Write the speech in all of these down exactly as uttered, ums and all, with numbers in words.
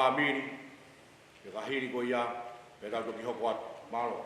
Fāmili, ʻi he kahaʻu ko ia, pea tau toki hoko atu. Mālō.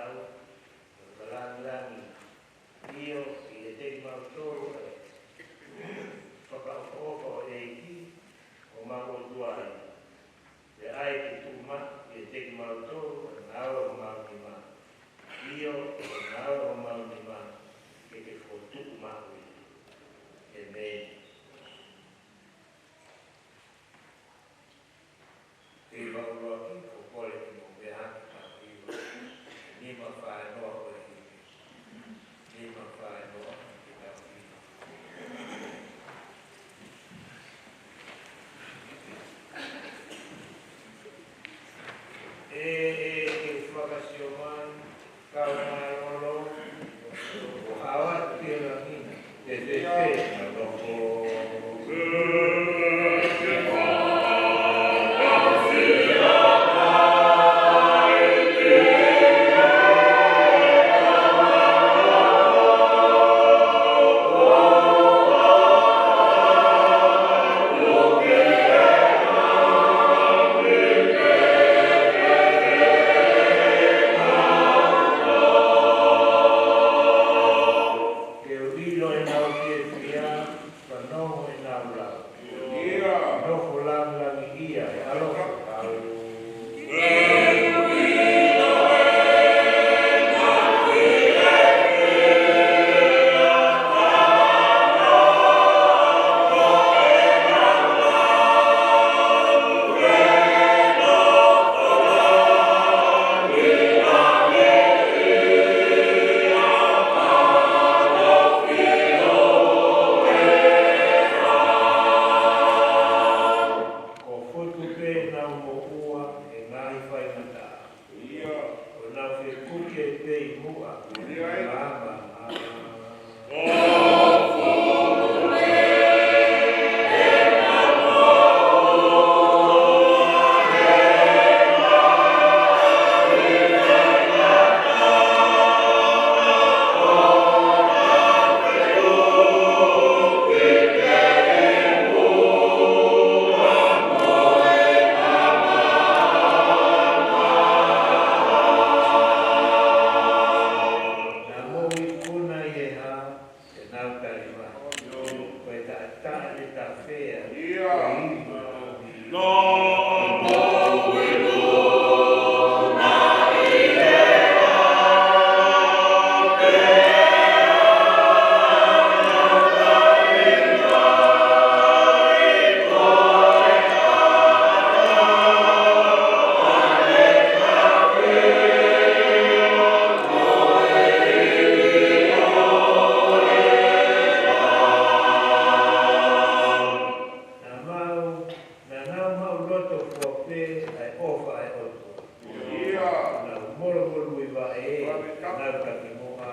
ʻo e langilangi. ʻIo, ʻiate kimautolu ʻa e fakaʻofoʻofa ʻo e ʻEiki ko homau ʻOtua ia. Pea ʻai ke tuʻu maʻu ʻiate kimautolu ʻa e ngāue ʻo homau nima. ʻIo, ʻa e ngāue ʻo homau nima ke ke fokotuʻu maʻu ia. ʻĒmeni. Te u ʻuluaki, ko e kole ki mo mea hake tau hiva. Nima fā noa ko e hiva. Nima fā noa ke tau hiva. ʻE, ʻe, ke fakasio mai, kau mai olo, ʻo hawa te la mina, te te te na loko. Ke u ʻilo ʻenau fiefia, fanongo ʻenau lau. ʻIo. Nofo langilangiʻia e ʻaloʻofa. Ko e fotu pē ʻenau moʻua he ngaahi faingataʻa. ʻIo. ʻO nau fekuki pē ʻi muʻa. ʻIo. Māmā. Naʻa mou ikuna ʻi he hā, te nau tali mai. Ko e taʻataʻa ne tafea. ʻIo. Ko e ivi. Naʻa mau, naʻa nau maʻuloto fua pē ʻa e ʻofa ʻa e ʻOtua. ʻIo. Nau molomolo ʻi vaʻe, nau taki moʻa.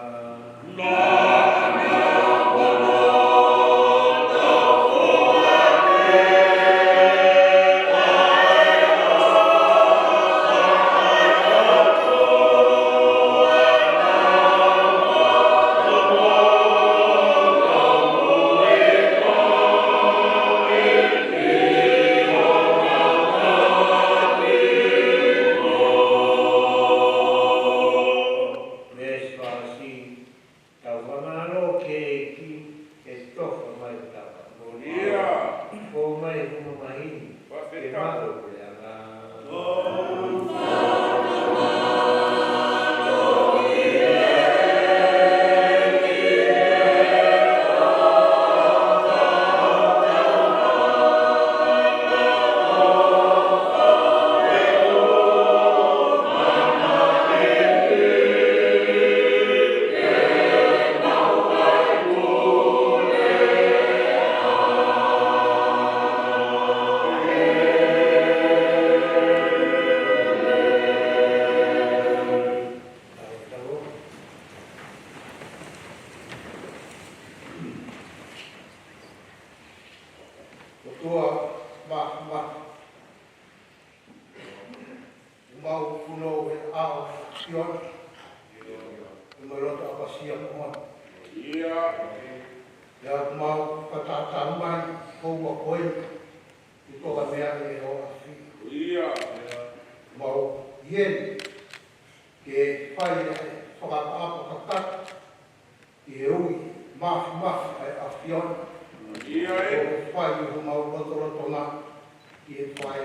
Veesi fā siʻi, tau fakamālō ki he ʻEiki, he tofa mai tapa. ʻIo. Ko mai hono mahini, ke maʻu puleʻanga. ʻOtua, ma, ma, ʻoku mau punou he ʻao ʻo e ʻAfiona, ʻi he loto ʻapasia mo moʻoni. ʻIo. Pea ʻoku mau fakatātā mai houa ko eni, ʻi he toka meʻa ʻi he ʻaho ʻAfio. ʻIo. Mau ʻi heni, ke fai ʻa e fakaʻapaʻapa kakato ʻi he ui māfimafi ʻa e ʻAfiona. ʻIo. ʻO fai ʻi homau lotolotonga ʻi he fai.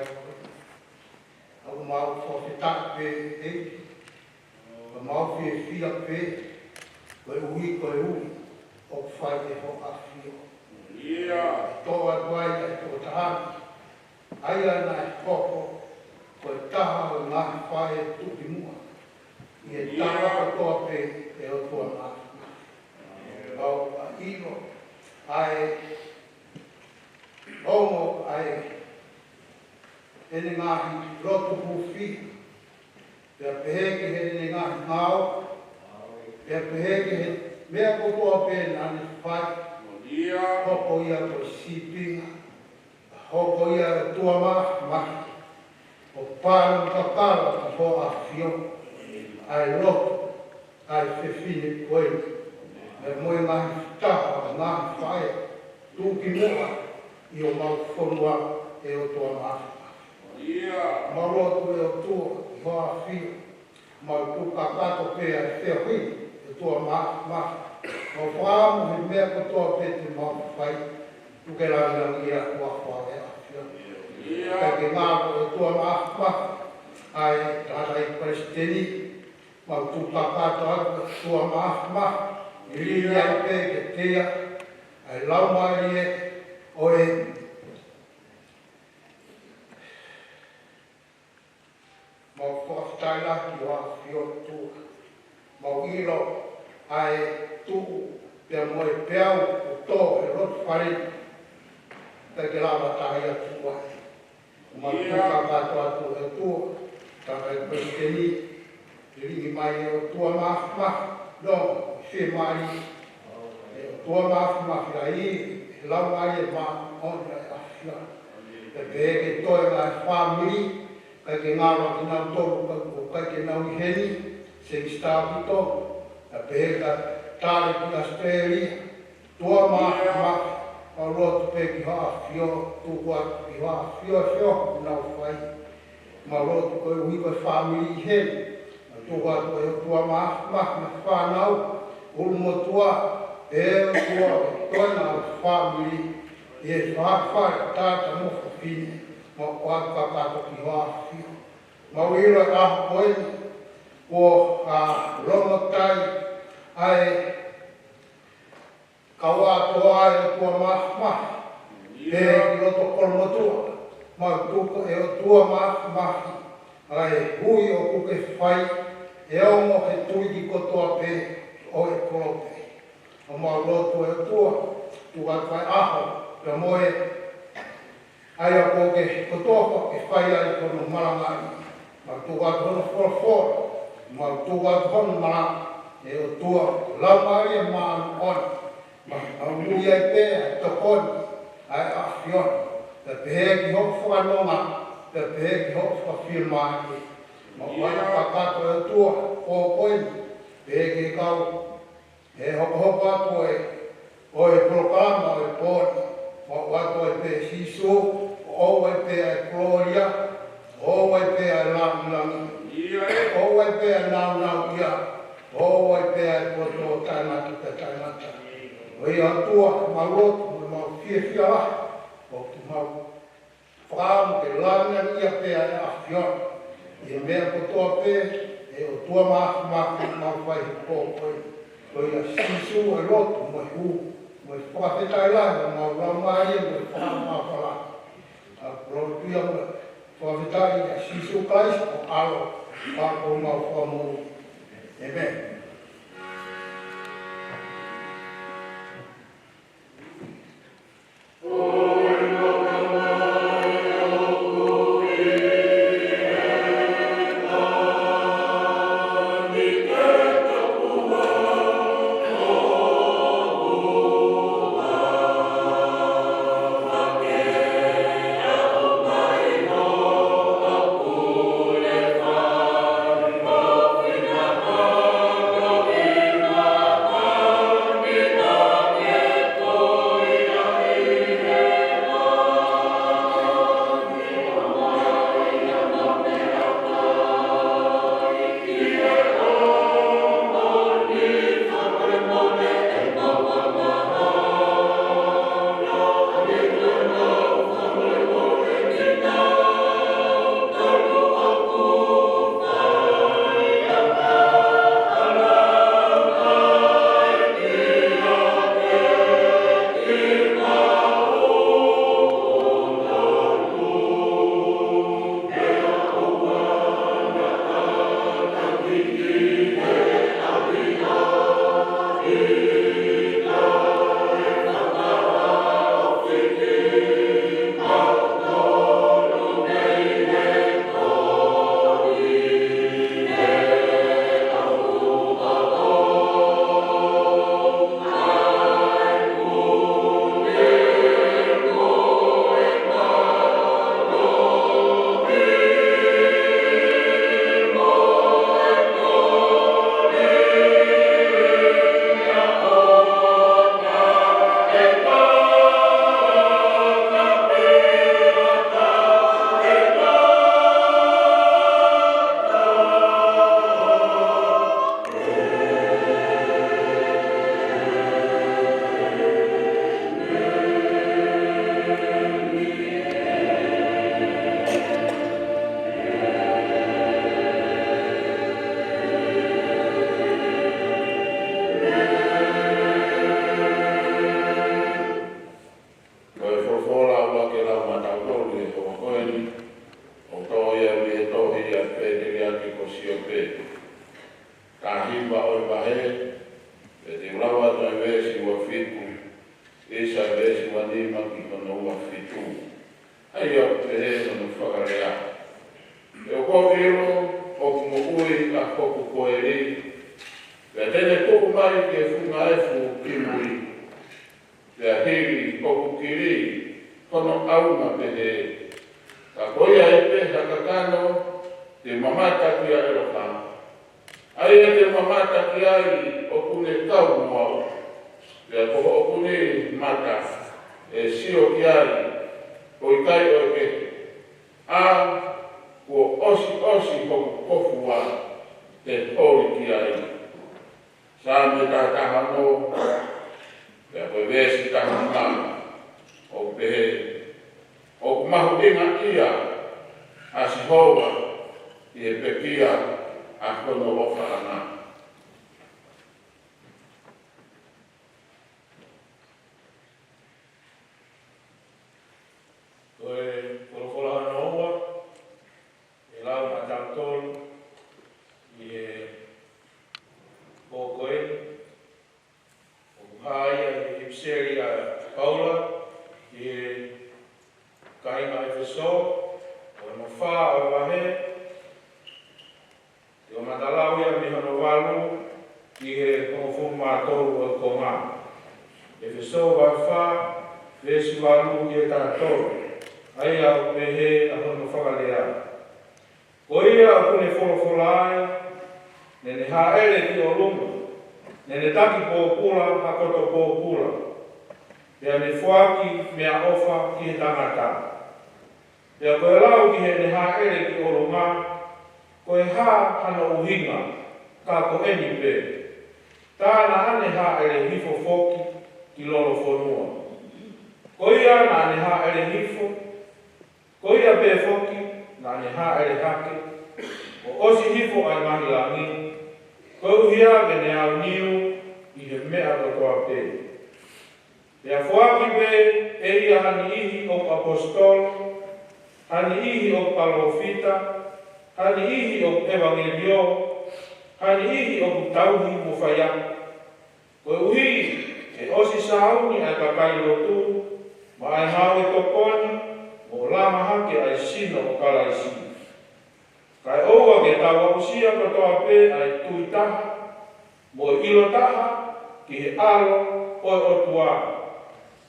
ʻOku mau fakafetaʻi pē ʻEiki, ʻoku mau fiefia pē, koeʻuhi ko e ui ʻoku fai ʻe Hoʻo ʻAfio. ʻIo. Toʻo atu ai ʻa e tokotaha ni, ʻa ia naʻe hoko ko e taha ʻo e ngaahi faʻē tuʻukimuʻa ʻi he tangata kotoa pē, ʻe ʻOtua Māfimafi. Mau ʻilo ʻa e ongo ʻa e ʻene ngaahi lotu hūfia, pea pehē ki heʻene ngaahi ngāue, pea pehē ki he meʻa kotoa pē naʻa ne fai. Hoko ia ko e sīpinga, hoko ia ʻa e ʻOtua Māfimafi, ʻo pālangi kakala ki Hoʻo ʻAfio ʻa e lotu ʻa e fefine ko eni, mo e ngaahi taha ʻo e ngaahi faʻē tuʻukimuʻa ʻi homau fonua, ʻe ʻOtua Māfimafi. Mau lotu, ʻe ʻOtua, ʻi Hoʻo ʻAfio, mau tuku kakato pē ʻa e feohi, ʻe ʻOtua Māfimafi. Mau fakaʻamu he meʻa kotoa pē te mau fai, tuku ke langilangiʻia ʻa e huafa ʻo e ʻAfio. Kae ke ngāue, ʻe ʻOtua Māfimafi, ʻa e tangataʻeiki palesiteni, mau tuku kakato atu, ʻe ʻOtua Māfimafi, ʻe liliu ai pē kiate ia ʻa e Laumālie ʻo e Mau fakafetaʻi lahi ki Hoʻo ʻAfio, ʻOtua. Mau ʻilo ʻa e tuʻu pea mo e peau ʻoku tō he loto fale ni, kae ke lava tahi atu ai. Mau tuku kakato atu, ʻe ʻOtua, tangataʻeiki palesiteni, ʻe liliu mai, ʻe ʻOtua Māfimafi, ʻi he fiemālie, ʻe ʻOtua Māfimafi, ʻa e Laumālie Māʻoniʻoni ʻa e ʻAfio. Pea pehē ki he toenga ʻo e fāmili, ʻikai ke ngalo kinautolu, ʻoku ʻikai ke nau ʻi heni, Sengisi Tāvito, pea pehē ki he tangataʻeiki ʻAositelēlia, ʻOtua Māfimafi, mau lotu pē ki Hoʻo ʻAfio, tuku atu ki Hoʻo ʻAfio ʻa e feohi ʻoku nau fai. Mau lotu koeʻuhi ko e fāmili ʻi heni, mau tuku atu, ʻe ʻOtua Māfimafi, ʻa e fānau, ʻulumotuʻa, ʻe ʻOtua, ʻa e toenga ʻo e fāmili, ʻi he fale, tangata mo fefine, mau ʻoatu kakato ki Hoʻo ʻAfio. Mau ʻilo ʻa e ʻaho ko eni, kuo ka longotai ʻa e kau ʻātoa, ʻe ʻOtua Māfimafi, pea ki loto Kolomotuʻa, mau tuku, ʻe ʻOtua Māfimafi, ʻa e hui ʻoku ke fai, ʻe ongo he tuiki kotoa pē ʻo e kolope. ʻOku mau lotu, ʻe ʻOtua, tuku atu ʻa e ʻaho, pea mo e ʻa ia ʻoku ke kotofa ke fai ai hono malangaʻi. Mau tuku atu hono folofola, mau tuku atu hono malanga, ʻe ʻOtua, Laumālie Māʻoniʻoni, mau, mau ui ai pē ʻa e tokoni ʻa e ʻAfiona, pea pehē ki hoʻo fakanonga, pea pehē ki hoʻo fakafiemālie. Mau ʻoatu kakato, ʻe ʻOtua, ʻo ko eni, pehē ki he kau ʻe hokohoko atu ʻo e, ʻo e polokalama ʻo e pō ni, mau ʻoatu ai pē ʻa Sīsū, ʻoʻou ai pē ʻa e kolōlia, ʻoʻou ai pē ʻa e lāngilangi, ʻoʻou ai pē ʻa e nāunauʻia, ʻoʻou ai pē ʻa e poto taʻengata pea taʻengata. ʻOiauē, ʻOtua, mau lotu, mau fiefia lahi, ʻoku mau fakaʻamu ke langilangiʻia pē ʻa e ʻAfiona ʻi he meʻa kotoa pē, ʻe ʻOtua Māfimafi, mau fai he pō ko eni. Ko ia Sīsū ʻa e lotu mo e hū, mo e fakafetaʻi lahi, mo e laumālie, mo e fakaʻapaʻapa lahi. ʻA e kolōlia mo e fakafetaʻi ʻia Sīsū Kalaisi ko e ʻAlo, ʻa e ʻOtua Fakamoʻui. ʻĒmeni. hiva ʻo e vahe, pea te u lau atu ʻa e veesi ua fitu, ʻi he veesi ua nima ki hono ua fitu. ʻA ia ʻoku pehē hono fakalea: He ʻoku ou ʻilo ʻoku moʻui ʻa hoku koeli, pea te ne tuʻu mai ki he funga efu kimui. Pea hili hoku kili hono ʻaunga pehē. Ka ko ia ʻe pehē ha kakano, te u mamata kia ʻEloha. ʻA ia te u mamata ki ai ʻoku ne kau mo au. Pea ko hoku mata ʻe sio ki ai, ʻo ʻikai ʻo e kehe. ʻA, kuo ʻosiʻosi hoku kofu, ʻa, te u holi ki ai. Saame taha taha ono, pea ko e veesi taha nima, ʻoku pehē: ʻOku mahuʻingaʻia ʻa Sihova ʻi he pekia ʻa hono ʻofaʻanga. Ko e folofola hono ua ʻe lau maʻatautolu ʻi he pō ko eni, ʻoku hā ia ʻi he ʻipiseli ʻa Paula ki he kāinga ʻEfesō, ko hono fā ʻo e vahe, te u matalau ia mei hono valu ki he hongofulu mā tolu ʻo e konga. ʻEfesō vahe fā, veesi valu ki he taha tolu, ʻa ia ʻoku pehē ʻa hono fakalea: Ko ia ʻoku ne folofola ai, naʻa ne hāʻele ki ʻolunga, naʻa ne taki pōpula ha koto pōpula, pea ne foaki meʻaʻofa ki he tangata. Pea ko e lau ki heʻene hāʻele ki ʻolunga, ko e hā hano ʻuhinga, ka ko eni pē: Tā naʻa ne hāʻele hifo foki ki lolofonua. Ko ia naʻa ne hāʻele hifo, ko ia pē foki naʻa ne hāʻele hake, ʻo ʻosi hifo ʻa e ngaahi langi, koeʻuhi ke ne aoniu ʻi he meʻa kotoa pē. Pea foaki pē ʻe ia ha niʻihi ʻoku ʻaposetolo, ha niʻihi ʻoku palōfita, ha niʻihi ʻoku ʻevangeliō, ha niʻihi ʻoku tauhi mo faiako. Koeʻuhi ke ʻosi sāuni ʻa e kakai lotu, mo e ngāue tokoni, mo langa hake ʻa e sino ʻo Kalaisi. Kae ʻoua ke tau aʻusia kotoa pē ʻa e tui taha, mo e ʻilo taha ki he ʻAlo ʻo e ʻOtua,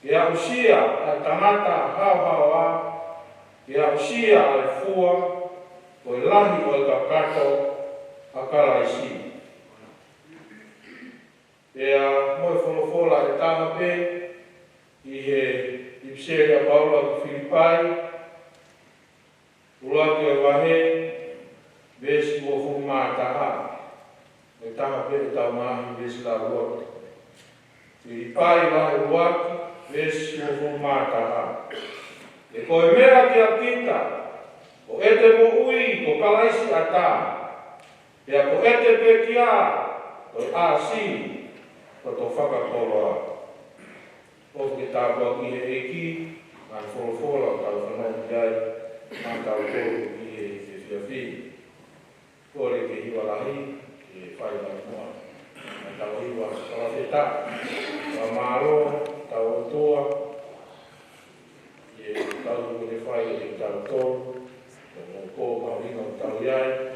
ke aʻusia ʻa e tangata haohaoa, ke aʻusia ʻa e fua, ko e lahi ʻo e kakato, ʻa Kalaisi. Pea mo e folofola ʻe taha pē ʻi he ʻipiseli ʻa Paula ki Filipai, ʻuluaki ʻo e vahe, veesi uofulu mā taha. ʻE taha pē ʻetau ngaahi veesi lāuloto. Filipai vahe ʻuluaki, veesi uofulu mā taha. He ko e meʻa kia kita, ko ʻete moʻui ko Kalaisi ʻatā, pea ko ʻete pekia ko e ʻāsili koto fakakoloa. ʻOfa ke tāpuakiʻi ʻe he ʻEiki ʻa e folofola ʻoku tau fanongo ki ai maʻatautolu ʻi he efiafi ni. Kole ke hiva lahi ke fai mai muʻa ʻa ʻetau hiva fakafetaʻi. Fakamālō, ʻetau ʻOtua, ʻi he kau kuo ne fai ʻe kitautolu, ʻo e pō mahuʻinga ʻoku tau ʻi ai.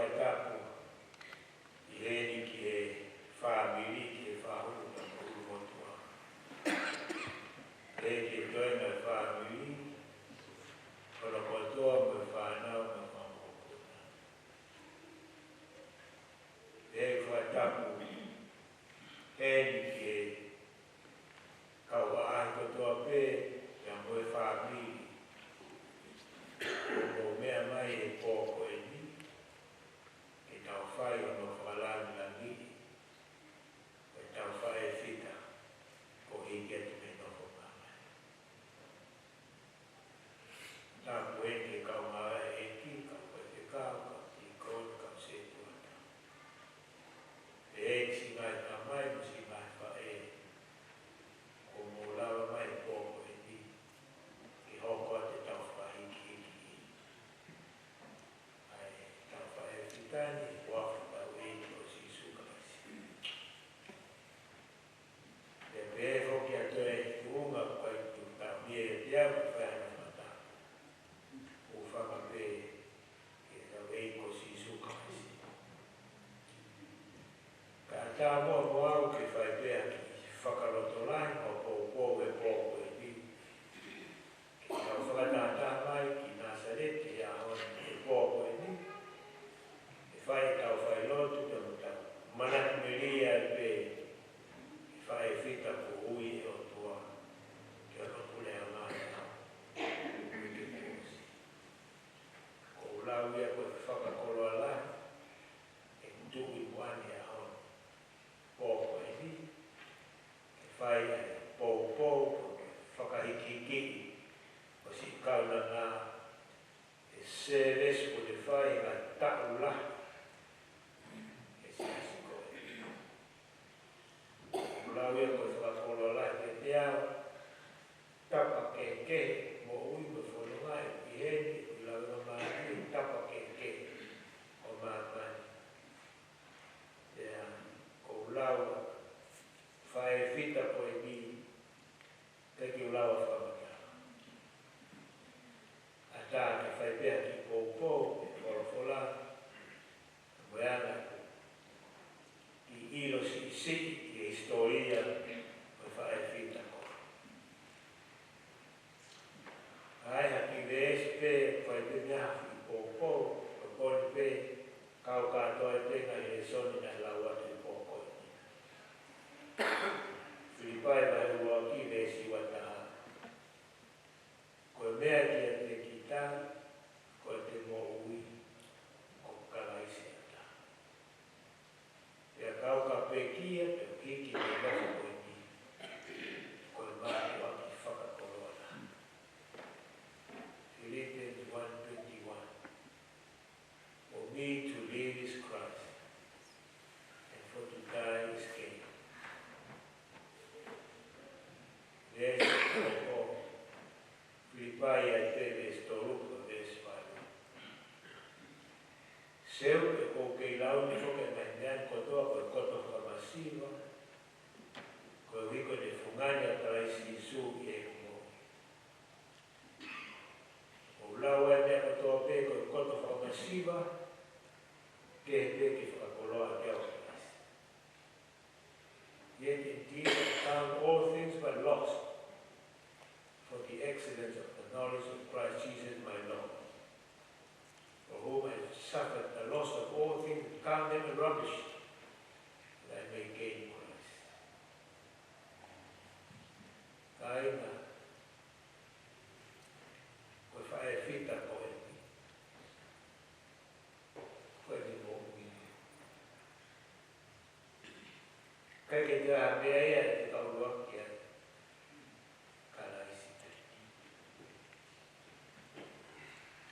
Fakatapu ʻi heni ki he fāmili, ki he fahu, ki he ʻulumotuʻa. Pehē ki he toenga ʻo e fāmili, ko hono kotoa mo e fānau mo e fanga mokopuna. Pehē fakatapu heni ki he kau ʻaʻahi kotoa pē, pea mo e fāmili, ʻoku mou meʻa mai he pō ko eni, ke tau fai hono fakalāngilangiʻi ʻo e tau faʻē fita kuo hiki atu mei he nofo māmani. Tapu heni ki he kau ngāue ʻa e ʻEiki, kau faifekau, kau tīkoni, kau sētuata. Pehē ki siʻi ngaahi tamai mo siʻi ngaahi faʻē, kuo mou lava mai he pō ko eni, ke hoko atu e tau fakahikihiki ʻa e tau faʻē fita ni, he huafa ʻo hotau ʻEiki ko Sīsū Kalaisi. Pea pehē foki atu e tuʻunga ko e tuʻu tau mie te au ke fai hano fakatapu. ʻOku fakape ke tau ʻEiki ko Sīsū Kalaisi. Kae ʻatā muʻa mo au ke fai pē ha kiʻi fakalotolahi mo poupou he pō ko eni. Ke tau fakatātā mai ki Nāsaleti he ʻaho ni he pō ko eni. Ke fai ʻetau failotu pea mo tau manatu melie ai pē ki he faʻē fita kuo ui ʻe he ʻOtua ki hono puleʻanga he ʻaho ni. Ko e lau ia ko e fakakoloa lahi ʻe tuʻu ʻi muʻa ni he ʻaho ni, pō ko eni, ke fai ai e poupou, ko e fakahikihiki ʻo siʻi kaunanga he sēvesi kuo ne fai he ngaahi taʻu lahi he siasi ko eni. Lau ia ko e fakakoloa lahi kiate au, tapa kehekehe moʻui mo e fononga ʻi heni, ʻi he lau ʻa māmani, tapa kehekehe ʻo māmani. Pea ko e lau faʻē fita ko eni, ʻikai ke u lava fakamatala. ʻAtā ke fai pē ha kiʻi poupou he folofola, mo e anga kiʻi ʻilo siʻisiʻi ki he hisitōlia ʻo e faʻē fita ko eni. ʻA e ha kiʻi veesi pē, fai pē mei ai ha kiʻi poupou, ko e poni pē, kau kātoa ai pē ngaahi lēsoni naʻe lau atu he pō ko eni. Filipai vahe ʻuluaki veesi uataha. Ko e meʻa kiate kita, ko ʻete moʻui, ko Kalaisi ʻataʻatā. Pea kapau ʻe pekia, pea hiki mei he nofo ko eni, ko e mātuʻaki fakakoloa lahi. Philippians one twenty-one. For me to live is Christ, and for to die is gain. Veesi ko Filipai ai pē veesi tolu ki he veesi valu. Seuke ʻoku ou kei lau ni foki ʻa e ngaahi meʻa ni kotoa ko e koto fakamasiva, koeʻuhi ko ʻene fungani ʻa Kalaisi Sīsū ʻi heʻeku moʻui. ʻOku ou lau ʻa e meʻa kotoa pē ko e koto fakamasiva, ke pē ke fakakoloa ʻaki au ʻa Kalaisi. Yet indeed I count all things but loss for the excellence of the knowledge of Christ Jesus my Lord, for whom I have suffered the loss of all things and count them a rubbish, that I may gain Christ. Kāinga, ko e faʻē fita ko eni, ko eni moʻui. ʻIkai ke toe ʻi ai ha meʻa ia ʻe fika ʻuluaki ai Kalaisi pē.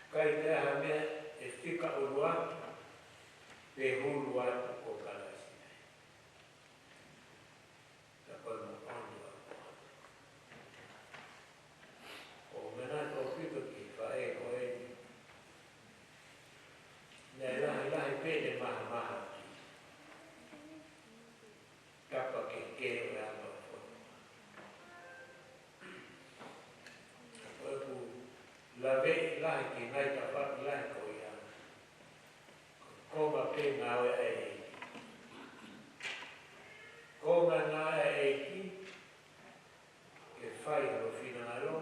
ʻIkai ke ʻi ai ha meʻa ʻe fika ʻuluaki pe hulu atu ko Kalaisi pē. Ka ko e moʻoni ʻa e moʻoni. ʻOku ou manatu ʻaupito ki he faʻē ko eni. Naʻe lahilahi pē ʻene mahamaha ki he tapa kehekehe ʻo e anga ʻo e fononga. Ka ko ʻeku laveʻi lahi ki he ngaahi tafaʻaki lahi ko ia, ko ngāue ʻa e ʻEiki. Ko e ngāue ʻa e ʻEiki, ke fai hono finangalo,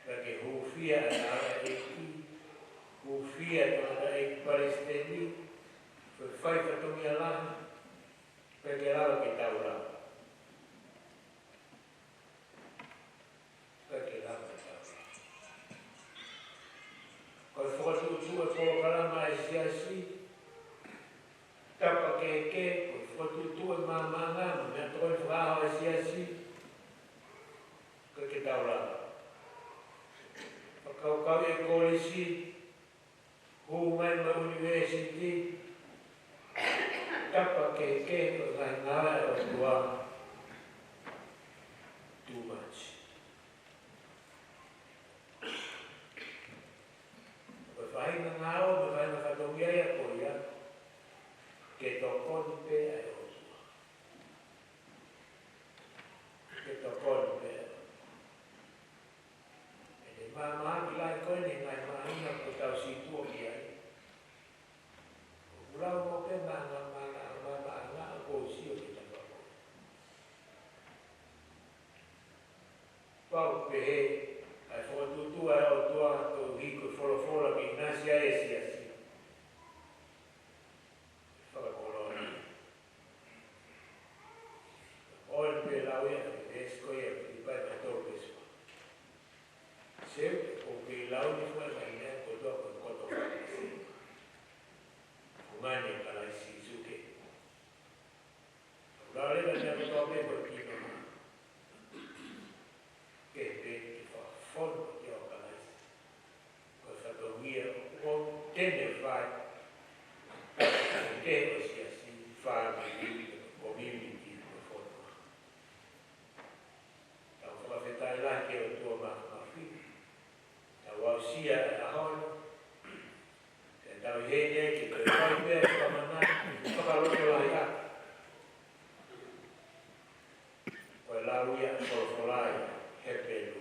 pea ke hūfia ʻa e ngāue ʻa e ʻEiki, hūfia ʻa e tangataʻeiki palesiteni, ko e fai fatongia lahi, pea ke lava ke tau lava. Pea ke lava ke tau lava. Ko e fokotuʻutuʻu ʻo e polokalama ʻa e siasi, tapa kehekehe, ko e fokotuʻutuʻu ʻo e maamaʻanga, mo e meʻatokoni fakaʻaho ʻa e siasi, pea ke tau lava. Fakakaukau ʻa e kolisi, hū mai mo e ʻunivēsiti, tapa kehekehe ko e ngaahi ngāue ʻa e ʻOtua, too much. Ko e faʻahinga ngāue, ko e faʻahinga fatongia ia ko ia, ke tokoni pē ʻa e ʻOtua. Ke tokoni pē. ʻE ne maama ki lai ko eni ngaahi māhina kuo tau situʻa ki ai. ʻOku lau mo pē maama, maama, maama, maama, ʻoku ou sio ki he tapa ko ē. Pau pehē, ʻa e fokotuʻutuʻu ʻa e ʻOtua koeʻuhi ko e folofola ke ʻinasi ai e siasi. Fakakoloa. ʻOi pē lau ia, veesi ko ia, Filipai vahe tolu veesi ua. Sio, ʻoku ou kei lau ni fua e ngaahi meʻa kotoa ko e koto fakaʻosi. Fungani ʻa Kalaisi Sīsū ke. Lau leva meʻa kotoa pē ko e kino ma. Ke pē ke fakafonu ʻa Kalaisi. Ko e fatongia ʻoku ou tene fai. Ke ʻo siasi, fāmili, community, ko e fonua. Tau fakafetaʻi lahi ki he ʻOtua Māfimafi. Tau aʻusia e ʻaho ni. Ke tau ʻi heni ke tau fai pē ʻa e fakamana, fakalotolahiʻaki. Ko e lau ia ʻa e folofola ʻi Hepelū.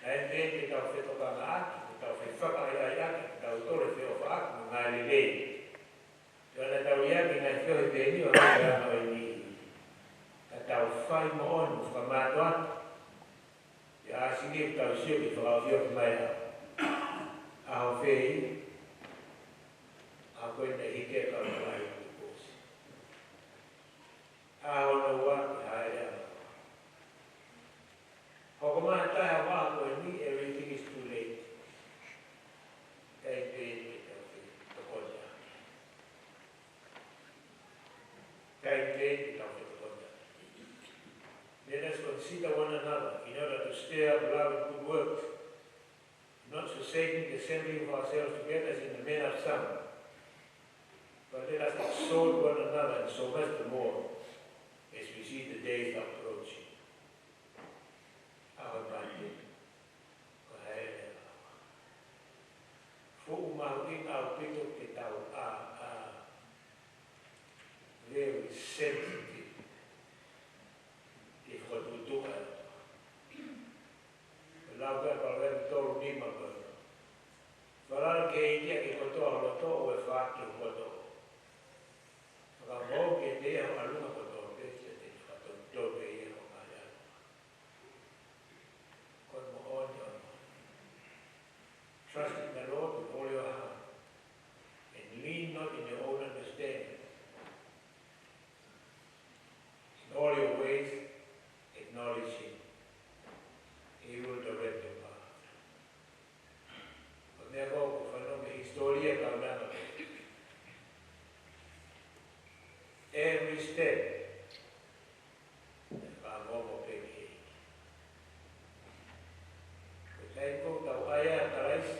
Naʻe pehē ke tau fetokangaʻaki, ke tau fefakaʻaiʻaiʻaki, ke tau tole feʻofaʻaki mo e ngaahi lelei. Pea naʻa tau liʻaki e ngaahi feohi pehē ni ʻo hangē ko e ʻaho ni. Ka tau fai moʻoni mo fakamātoato. Pea ʻasi ke tau sio ki he fakaʻofoʻofa mai ʻa e ʻaho fē, ʻaho ko ē naʻe hiki ai e kau malaʻia kuo ʻosi. ʻAho hono ua ke haʻele ʻa e ʻaho. Hoko mai ha taha ʻo e ʻaho ko eni, everything is too late. ʻIkai pē ke tau fetokoniʻaki. ʻIkai pē ke tau fetokoniʻaki. Let us consider one another in order to stir up love and good works. Not forsaking the assembling of ourselves together as in the manner of some, but let us exhort one another, and so much the more as we see the days approaching. ʻAho ni, ko e haʻele ʻa e ʻaho. Fuʻu mahuʻinga ʻaupito ke tau ʻā, ʻā, very sensitive ki he fokotuʻutuʻu ʻa e ʻOtua. Ko e lau ko ē ʻa Palōvepi tolu nima ko ē. Falala ki he ʻEiki ʻaki e kotoa ho loto, ʻoua ʻe faʻaki ho poto. Fakamaʻu kiate ia ho ʻalunga kotoa pē, pea te ne fakatonutonu ʻe ia ho ngaahi ʻalunga. Ko e moʻoni ʻo e moʻoni. Trust in the Lord with all your heart, and lean not in your own understanding. In all your ways, acknowledge him. He will direct your path. Ko e meʻa ko ē ʻoku fanongo mei he hisitōlia kaunanga. Every step, ʻe fakaongo pē ki he ʻEiki. Ko e taimi ko ē ʻoku tau ʻai ai ʻa Kalaisi,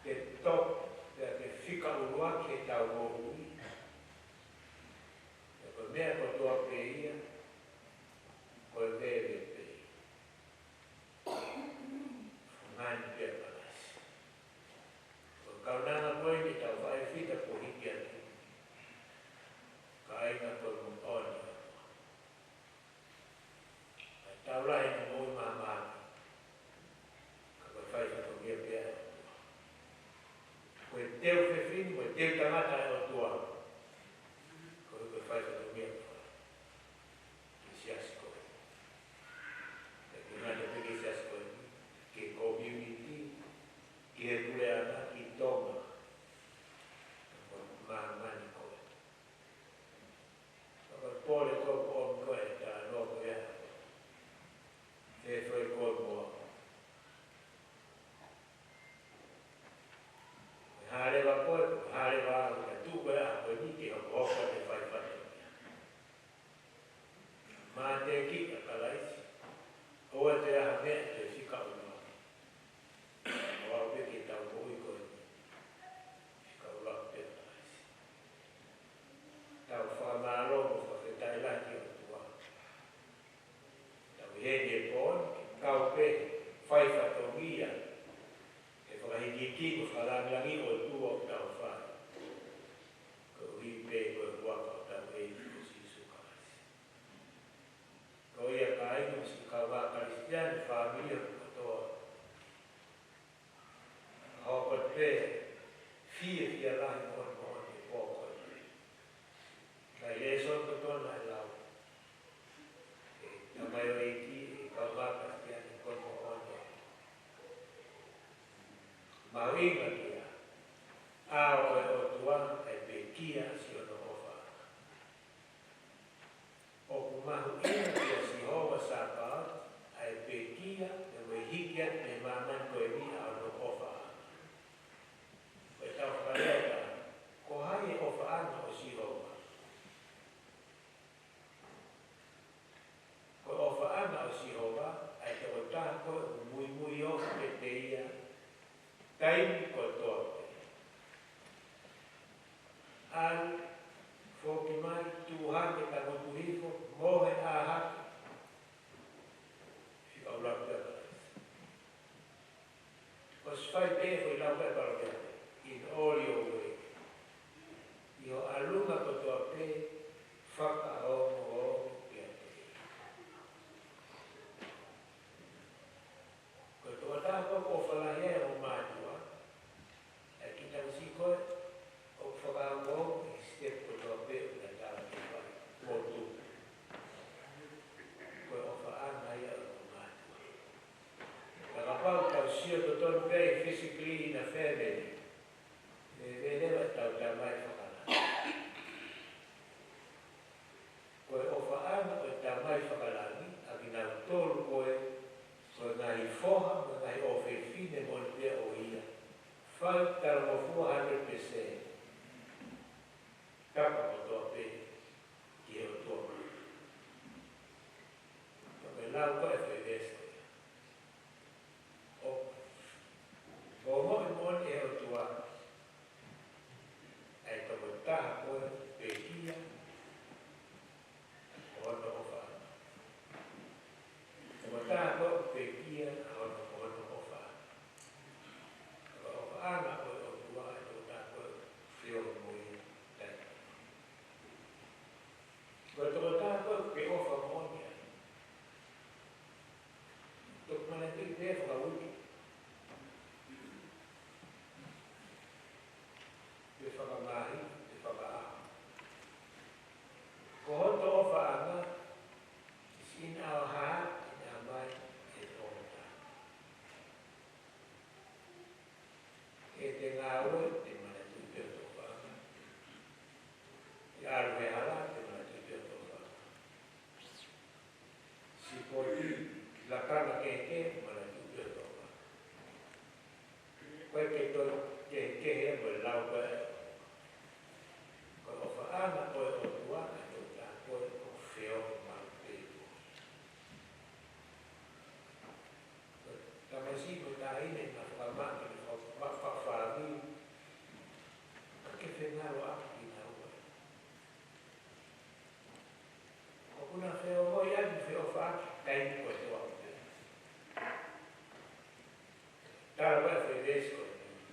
ke toʻo, pea ke fika ʻuluaki ʻetau moʻui. Pea ko e meʻa kotoa pē ia, ko e veve pē ia. Fungani pē ʻa Kalaisi. Ko e kaunanga ko ē ke tau faʻa fita kuo hiki atu. Kāinga, ko e moʻoni ʻa e ʻOtua. ʻA e tau lahi ʻene moʻui mahamahaki. Ka ko e fai fatongia pē ʻa e ʻOtua. Teu fefine mo e teu tangata ʻa e ʻOtua. Ko e fai fatongia ko e siasi ko ē. Ke ngata pē ki he siasi ko ē, ki he community, ki he puleʻanga, ki Tonga. Ko māmani ko ē. Ka ko e pole ko ē ʻoku ʻomi ko ē ʻe he talanoa ko ia. Fēfē koe mo au? Hā leva koe, hā leva au, ka tuku ʻa koe ni ke hokohoko ʻa e fai fatongia. Mate ki ʻa Kalaisi, ʻoua te aha meʻa te fika ʻuluaki. ʻO aʻu pē ke tau moʻui ko eni. Fika ʻuluaki pē ʻa Kalaisi. Tau fakamālō mo fakafetaʻi lahi ki he ʻOtua. Tau ʻi heni he pō ni, ke kau pē fai fatongia, ke fakahikihiki mo fakalāngilangiʻi e ʻOtua ʻoku tau fai. Koeʻuhi pē ko e huafa ʻo hotau ʻEiki ko Sīsū Kalaisi. Ko ia kāinga mo siʻi kaungā Kalisitiane, fāmili ʻo kotoa. Hoko atu pē fiefia lahi mo e moʻoni he pō ko eni. Ka ʻi he lēsoni kotoa naʻe lau, ʻe tamaioʻeiki, ʻe kaungā Kalisitiane, ko e moʻoni. Mahuʻinga kia ʻa e ʻOtua ʻa e pekia ʻa siʻono ʻofa. ʻOku mahuʻinga kia Sihova Sāpaoti ʻa e pekia, ʻa e hiki atu mei māmani ko eni ʻa hono ʻofa. Ko e tau fakalea, ko hai e ʻofaʻanga ʻo Sihova? Ko e ʻofaʻanga ʻo Sihova ʻa e tokotaha ko ē ʻoku muimui ʻofa kiate ia taimi kotoa pē. ʻAlu, foki mai, tuʻu hake, tangutu hifo, mohe, ʻā hake. Fika ʻuluaki pē ʻa Kalaisi. ʻOsi fai pē foʻi lau pē ʻa Kalaisi. In all your way. ʻI ho ʻalunga kotoa pē, fakaongoongo kiate ia. Ko e tokotaha ko ē ʻoku ʻofa lahi ai hono mātuʻa, ʻa e kiʻi tangata ko ē ʻoku fakaongoongo ʻi he step kotoa pē ʻoku na tala ke fai. Motu. Ko e ʻofaʻanga ia ʻo hono mātuʻa. Ka kapau tau sio totonu pē physically in a family, ʻe vele ʻetau tamai fakalangi. Ko e ʻofaʻanga ʻo e Tamai Fakalangi ʻa kinautolu ko ē, ko e ngaahi foha mo e ngaahi ʻofefine moʻoni pē ʻo ia. Fai talangofua hundred percent. Tapa kotoa pē ki he ʻOtua. Ko e lau ko ē ʻa e foʻi veesi ko ia. ʻO, ʻo moʻui moʻoni ʻe he ʻOtua ʻa e tokotaha ko ē pekia ʻo hono ʻofa. Tokotaha ko ē pekia ʻo hono, ʻo hono ʻofa. Ko e ʻofaʻanga ʻo e ʻOtua ʻa e tokotaha ko ē feohi mo ia. Ko e tokotaha ko ē ke ʻofa moʻoni ai. Toki manatuʻi pē fakauike, pe fakamāhina, pe fakaʻaho. Ko hoto ʻofaʻanga, is in our heart, in our mind, and all the time. ʻI heʻete ngāue, te manatuʻi pē hoto ʻofaʻanga. ʻI he ʻalu he hala, te manatuʻi pē hoto ʻofaʻanga. Sipoti, lakanga kehekehe, manatuʻi pē hoto ʻofaʻanga. Ko e ke toe kehekehe mo e lau ko ē. Ko e ʻofaʻanga ʻo e ʻOtua, ʻa e tokotaha ko ē ʻoku feohi maʻu pē. Tamasiʻi mo taʻahine naʻa fakamake, naʻa fa-, fa-, fa-, fāmili. Ka ke fengāueʻaki kinaua. ʻOku na feongoʻi ʻaki, feʻofaʻaki, taimi kotoa pē. Tala mai ʻe he veesi ko eni,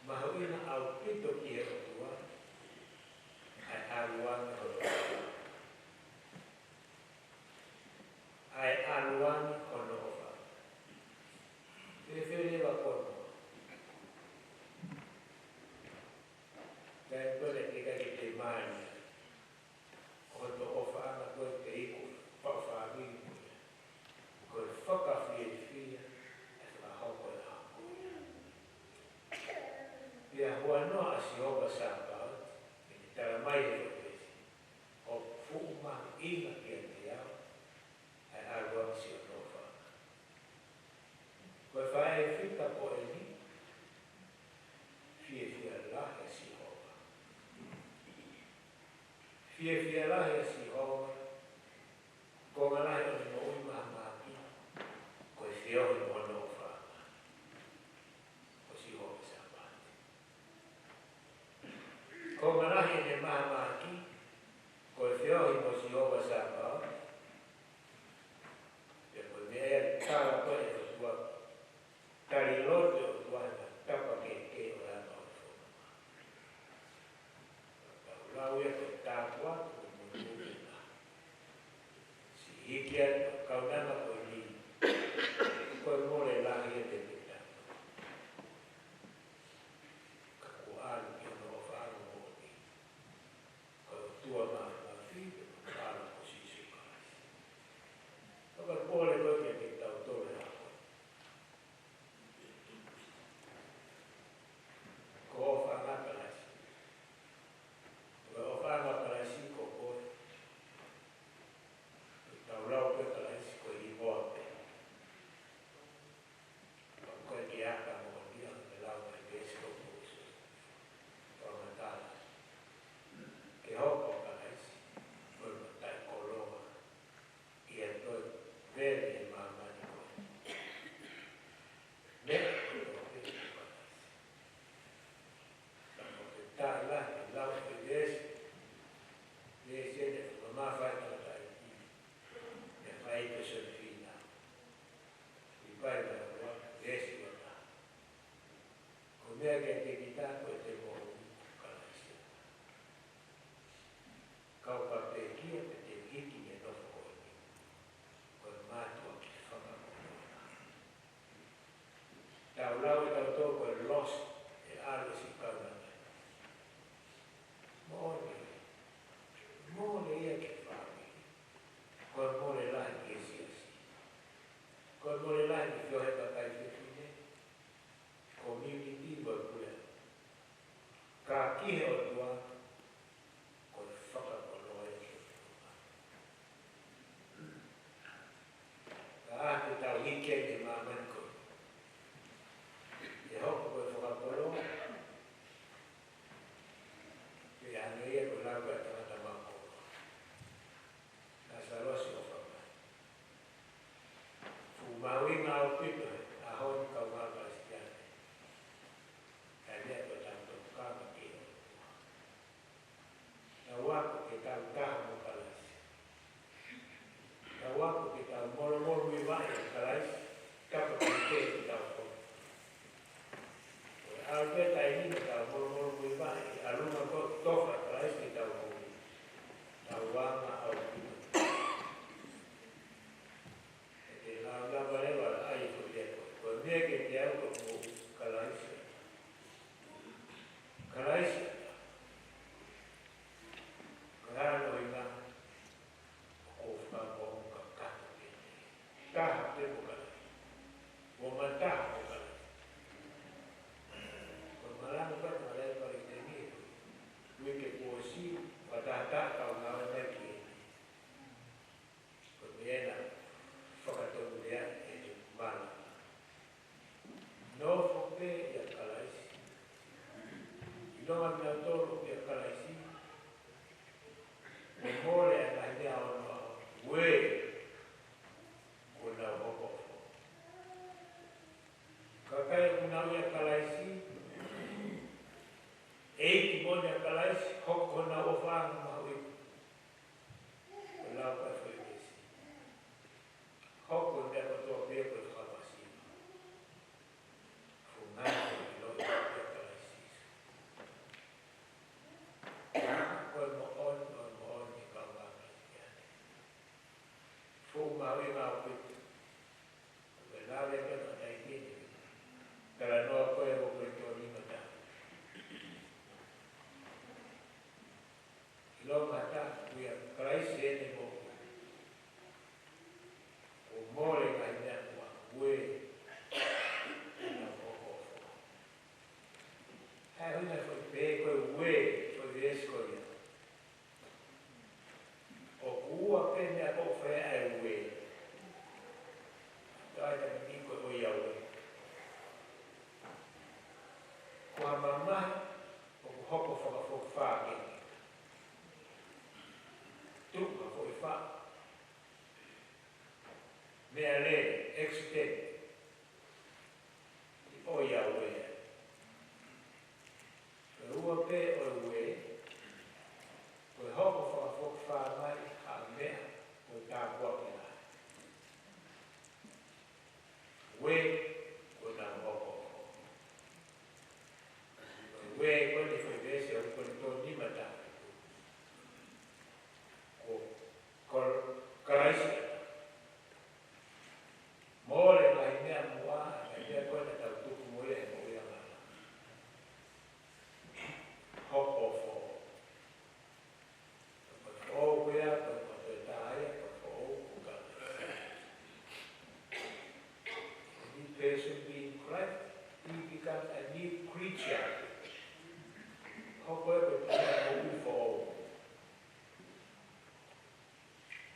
mahuʻinga ʻaupito ki he ʻOtua ʻa e ʻalu ange hono ʻofa. ʻA e ʻalu ange hono ʻofa. Fēfē leva koe mo au? Huanoa ʻa Sihova Sāpaoti, ʻi he talamai ʻe he veesi, ʻoku fuʻu mahuʻinga kiate au ʻa e ʻalu ʻa siʻono ʻofaʻanga. Ko e faʻē fita ko eni, fiefia lahi ʻa Sihova. Fiefia lahi ʻa Sihova, konga lahi ʻo ʻene moʻui mahamahaki, ko e feohi mo hono ʻofaʻanga. Ko Sihova Sāpaoti. Konga lahi ʻene mahamahaki, ko e feohi mo Sihova Sāpaoti. Pea ko e meʻa ia ʻoku tala ko ē ʻe he ʻOtua, tali lotu ʻe he ʻOtua he tapa kehekehe ʻo e anga ʻo e fononga. Tau lau ia ko e tāpuaki mo e motuʻa. Siʻi hiki atu ʻa e kaunanga ko eni, ko e mole lahi ʻa e tepeta. Ka kuo ʻalu ki hono ʻofaʻanga moʻoni. Ko e ʻOtua Māfimafi, ko e ʻAlo ko Sīsū Kalaisi. Ka ko e pole ko ē kiate kitautolu he ʻaho ni. Ko e ʻofaʻanga ʻa Kalaisi. Ko e ʻofaʻanga ʻa Kalaisi ko koe. Tau lau pē Kalaisi ko e hingoa pē. Ko e kiʻi aka moʻoni ia ʻoku lau mai he veesi ko ē ʻoku fakamatala. Ke hoko ʻa Kalaisi ko e mataʻikoloa ʻi he toe veve ʻi māmani ko eni. Meʻa kotoa pē ʻoku Kalaisi. Ka ko e taʻe lahi ke lau e veesi. Veesi eni ʻoku mamafa ai e tangataʻeiki. Meʻa fai pē Siosefa Fīnau. Filipai vahe ua, veesi ua taha. Ko e meʻa kiate kitautolu ʻoku te moʻui ko Kalaisi. Kau ka pekia pē te hiki mei he nofo ko eni. Ko e mātuʻaki fakakoloa. Tau lau ʻe tautolu ko e loss ʻe ʻalu ʻa e siʻi kaunanga. Moʻoni. Mole ia ki he fāmili. Ko e mole lahi ki he siasi. Ko e mole lahi ki he feohi kakai fefine. Community mo e puleʻanga. Ka ki he ʻOtua, ko e fakakoloa ia ki he ʻOtua. Ka ʻoku tau hiki ai he māmani ko eni. ʻE hoko ko e fakakoloa, pea hangē ia ko e lau ko ē ʻa e tangata maʻu koloa. Lāsalosi ʻofa mai. Fuʻu mahuʻinga ʻaupito he ʻaho ni kaungā Kalisitiane. Kae meʻa ko ʻetau tokanga ki he ʻOtua. Tau ako ke tau taha mo Kalaisi. Tau ako ke tau molomolo ʻi he vaʻe ʻo Kalaisi, tapu ke ke ke tau ko. Ko e ʻalu pē taimi ni ke tau molomolo ʻi he vaʻe, ʻalunga ko e tofa ʻa Kalaisi ke tau ko. Tau anga ʻaupito. ʻE te lau lava leva ʻa e foʻi lea ko e, ko e meʻa kiate au ko e moʻui Kalaisi. Kalaisi. Ko e hā hono ʻuhinga? ʻOku ou fakamoʻoni kakato ke taha pē mo Kalaisi. Mo mataha mo Kalaisi. Ko e malanga ko ē ʻa e Palesiteni, uike kuo ʻosi, fakatahataha kau ngāue mai ki heni. Ko e meʻa ena fakatonulea ʻe he malanga. Nofo pē ʻia Kalaisi. ʻIlonga kinautolu ʻia Kalaisi. Mo mole ʻa e ngaahi meʻa ʻo e ʻaho ni. Uē. Kuo nau hoko. Kakai ʻoku nau ʻia Kalaisi. ʻEiki moʻoni ʻa Kalaisi. Hoko honau ʻofaʻanga mahuʻinga. Ko e lau ko ē ʻa e foʻi veesi. Hoko e meʻa kotoa pē ko e fakapasi. Funga e ʻilo ʻi he Kalaisi. Ko e moʻoni, ko e moʻoni ʻa e kaungā Kalisitiane. Fuʻu mahuʻinga ʻaupito. Ko e lave ko ē ʻa e tangataʻeiki ni. Talanoa meʻalele, accident, ʻi ʻo ia uē. Ko e ua pē ʻo e uē, ko e hoko fakafokifā mai ha meʻa ko e tāpuaki lahi. Uē, ko e nau hoko. Ko e uē ko eni foʻi veesi ʻoku ne tō ni mata. Ko, ko Kalaisi ʻa e mole ngaahi meʻa muʻa, ngaahi meʻa ko ē naʻa tau tuku mo ia he moʻui angahala. Hoko foʻou. Ko e foʻou ko ia, ko e, ko e toe tā ia, ko e foʻou ko Kalaisi. Any person be in Christ, he becomes a new creature. Hoko e ko e moʻui foʻou.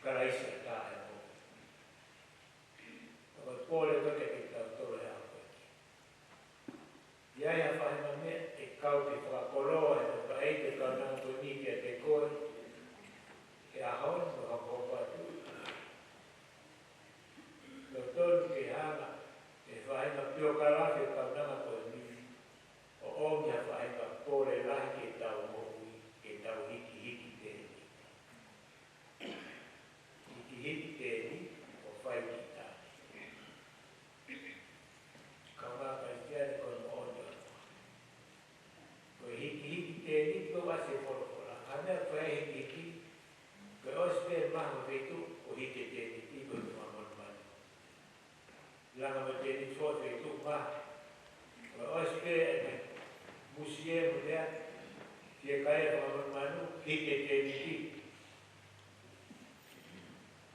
Kalaisi ʻa e moʻui. Ko e pole ko ē kiate kitautolu he ʻaho ko eni. ʻI ai ha faʻahinga meʻa ʻe kau ke fakakoloa ʻe he faʻē ʻe kau nanga ko eni kiate koe he ʻaho ni mo e hokohoko atu. Totonu ke hanga ʻe he faʻahinga piokalafi ʻe kau nanga ko eni ʻo ʻomi ha faʻahinga pole lahi ke tau moʻui, ke tau hikihiki tēniti. Hikihiki tēniti ʻo fai ki tahi. Kaungā Kalisitiane, ko e moʻoni ʻa e, ko e hikihiki tēniti ko e ʻasi e folofola. Ka meʻa ko e hikihiki, ko e ʻosi pē maha mo e feituʻu, ko e hiki e tēniti ko e fakamonumanu. Langa mo e tēniti foʻi feituʻu maha. Ko e ʻosi pē ʻene musie mo e meʻa, fiekaia e fakamonumanu, hiki e tēniti.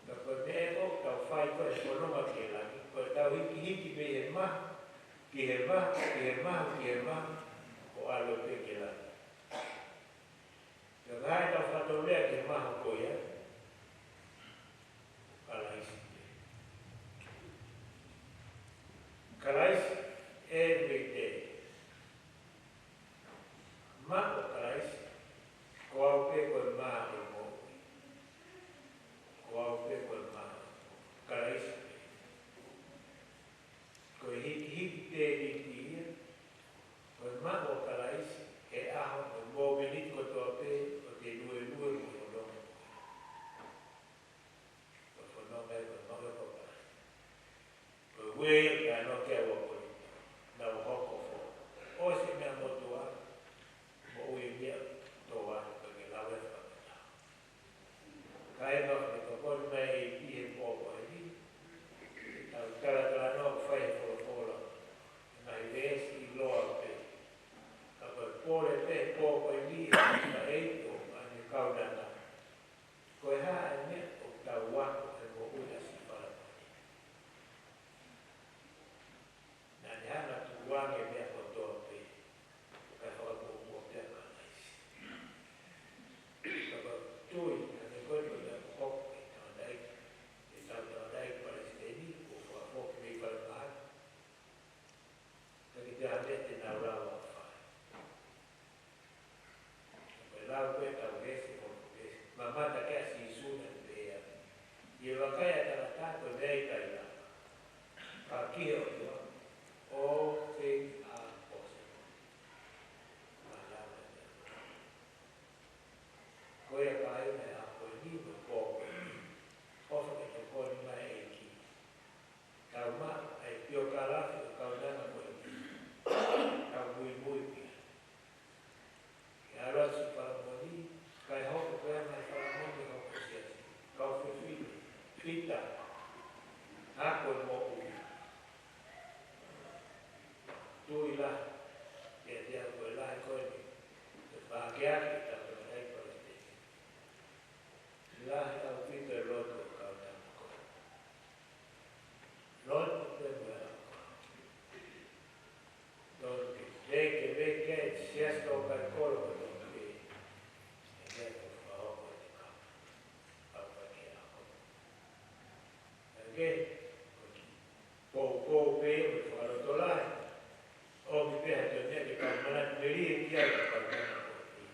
Ka ko e meʻa ʻoku tau fai ko e fononga ki he langi, ko ʻetau hikihiki mei he maha, ki he maha, ki he maha, ki he maha, ʻo ʻalu pē ki he langi. Ka ko e hā ʻetau fakatolea ki he maha ko ia? Kalaisi pē. Kalaisi every day. Maʻu ʻa Kalaisi, ko au pē ko e maʻu moʻui. Ko au pē ko e maʻu. Kalaisi pē. Ko e hikihiki tēniti ia, ko e maʻu ʻa Kalaisi he ʻaho mo e mōmeniti kotoa pē ʻo te luelue mo fononga. Ko e fononga ia ko e maʻu ʻa Kalaisi. Ko e uē ʻoku ne ʻalu ki ai ʻa Kolinitō, nau hoko foʻou. ʻOsi e meʻa motuʻa, moʻui e meʻa toʻa, ko e ke lau e fakamatala. Kāinga, ʻoku ne tokoni mai ʻEiki he pō ko eni, ke tau talatalanoa ʻo fai e folofola, ngaahi veesi ʻiloa pē. Ka ko e pole pē he pō ko eni, ʻa e ʻEiki ʻo ʻene kaunanga. Ko e hā e meʻa ʻoku tau ako he moʻui ʻa Sīsū Fakamoʻui? Naʻa ne hanga ʻo tukuange e meʻa kotoa pē, kae fakamuʻomuʻa pē ʻa Kalaisi. Ka ko e tui, naʻa ne ko e tui ʻa e hoko ʻe he tangataʻeiki, ʻe he tangataʻeiki palesiteni, kuo fakafoki mei falemahaki. Ka kiʻi taha meʻa te nau lava ʻo fai. Ko e lau ko ē ʻetau veesi ʻo e veesi. Mamata ki ai ʻa Sīsū naʻa ne pehē, ʻi he vakai ʻa e tangata ko e meʻa ʻikai lava. Ka ki he ʻOtua, all things are possible. Mālō e meʻa. Ko ia kāinga, he ʻaho ko eni mo e pō ko eni, ʻofa ke tokoni mai e ʻEiki. Tau maʻu ʻa e piokalafi ʻo e kaunanga ko eni. Tau muimui ki ai. Ke ʻalu atu Sīsū Fakamoʻui, kae hoko pē ʻa e fakamoʻui hoko siasi. Kau fefine, fita, ako e moʻui. Tui lahi, ʻiate au ko e lahi ko eni, ko e pākeake ʻetau tangataʻeiki palesiteni. Lahi ʻaupito e lotu ʻo e kaunanga ko eni. Lotu pē mo e ako. Lotu pē, ke veke, siasi tō kai kolo ko e lotu pē. ʻE meʻa ko e fakahoko ʻe he kaunanga. Au kai ke ako. Ake, ko e kiʻi poupou pē mo e fakalotolahi. ʻOmi pē ha toe meʻa ke tau manatu melie ki ai ʻa e kaunanga ko eni.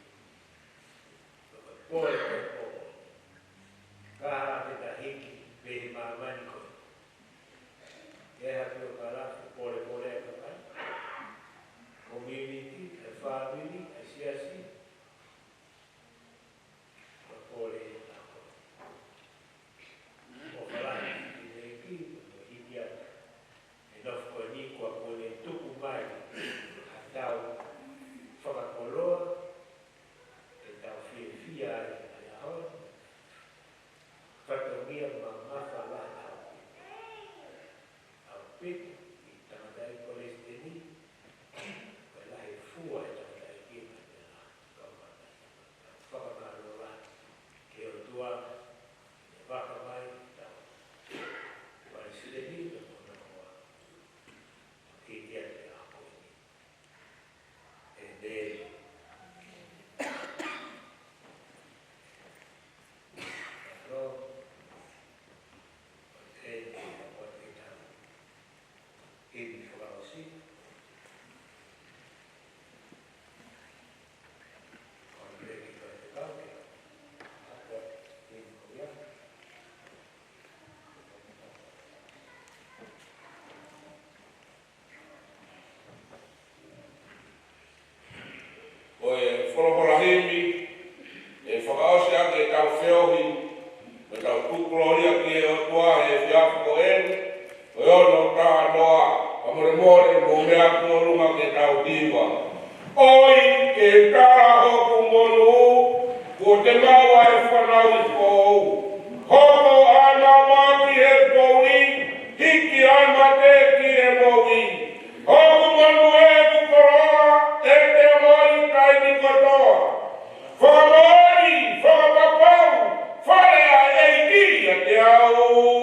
Kolokola himi, ʻe fakaʻosi ʻaki ʻetau feohi, mo ʻetau tukulōlia ki he ʻOtua he efiafi ko eni, ko e ono taha noa, fakamolemole mou meʻa ki ʻolunga ke tau hiva. ʻOi ke tala hoku monū, kuo te maʻu ʻa e fanauʻi foʻou. Hoko ʻa e maama ki he poʻuli, hiki ʻa e mate ki he moʻui. Hoku monū ʻe hoku koloa, ʻe te moʻui taimi kotoa. Fakamoʻoni, fakapapau, fale ʻa e ʻEiki ʻiate au.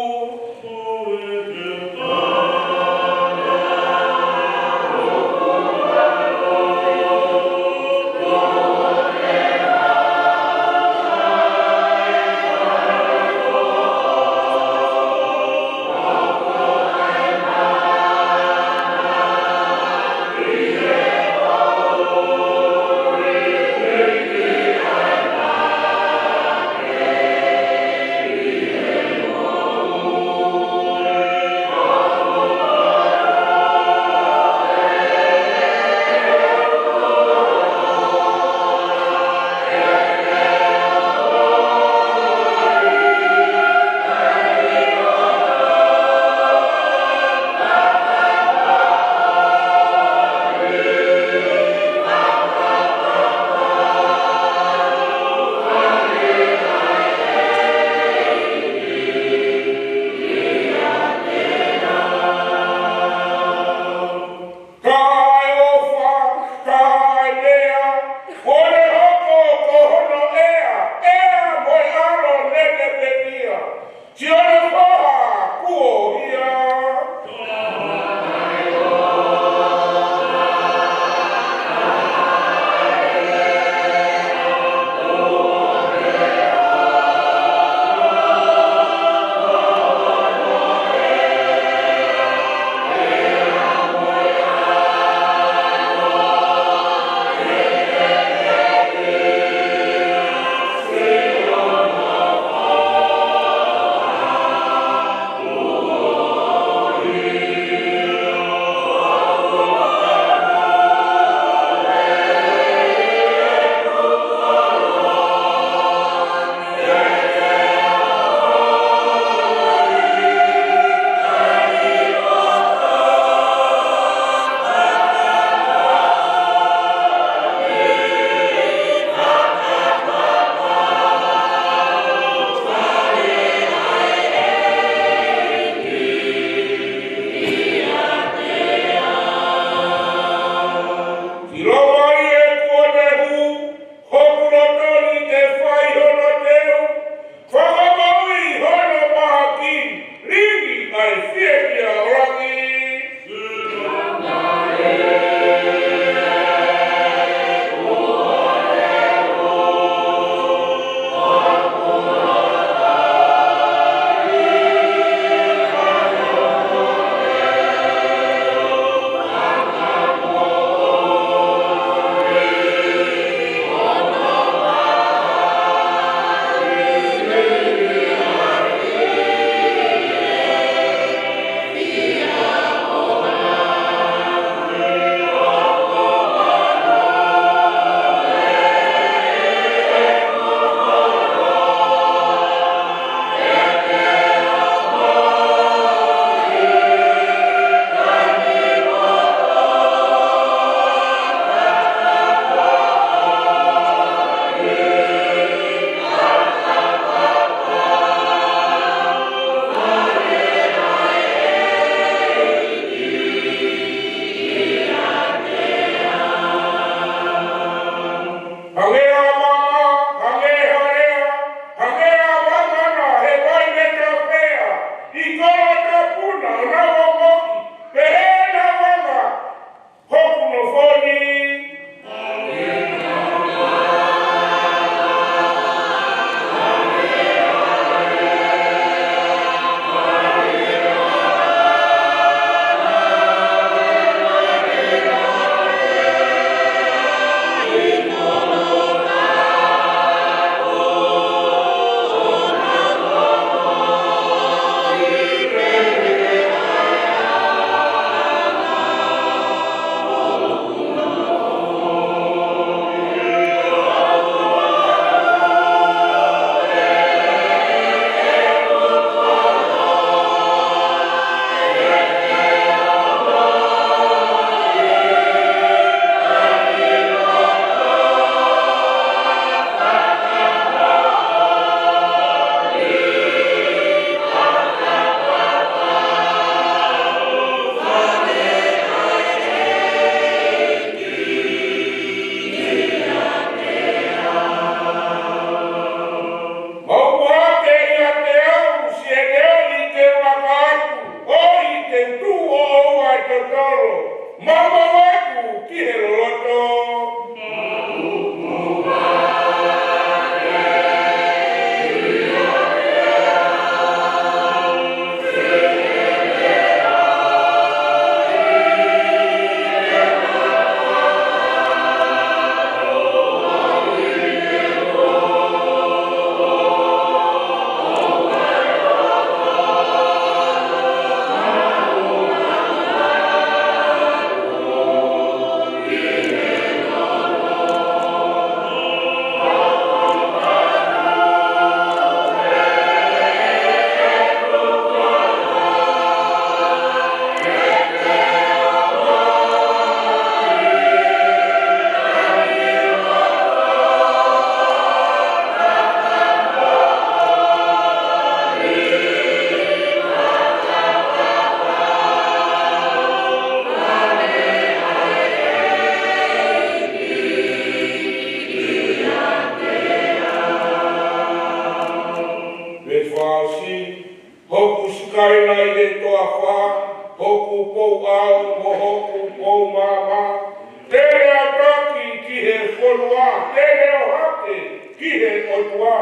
Te ne ʻohake ki he ʻOtua.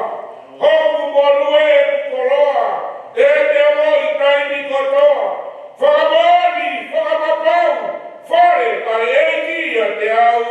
Hoku molū ē, koloa, ʻe te ongoʻi taimi kotoa. Fakamoʻoni, fakapapau, fale ʻa e ʻEiki ʻiate au.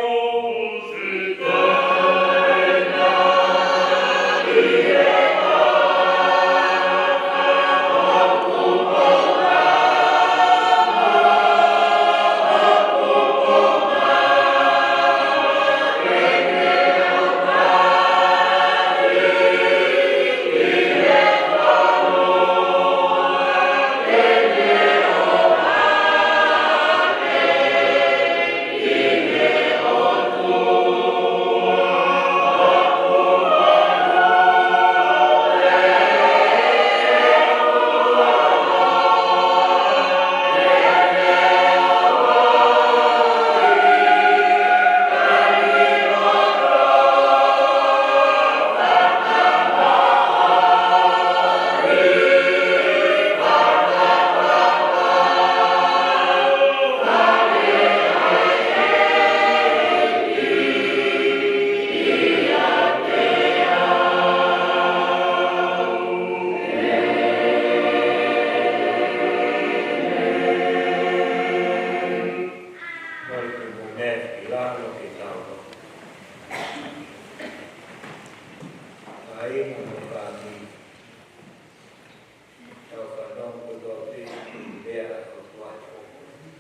Tau fanongo kotoa pē ki he lea ʻa e ʻOtua ʻi he ʻaho ni.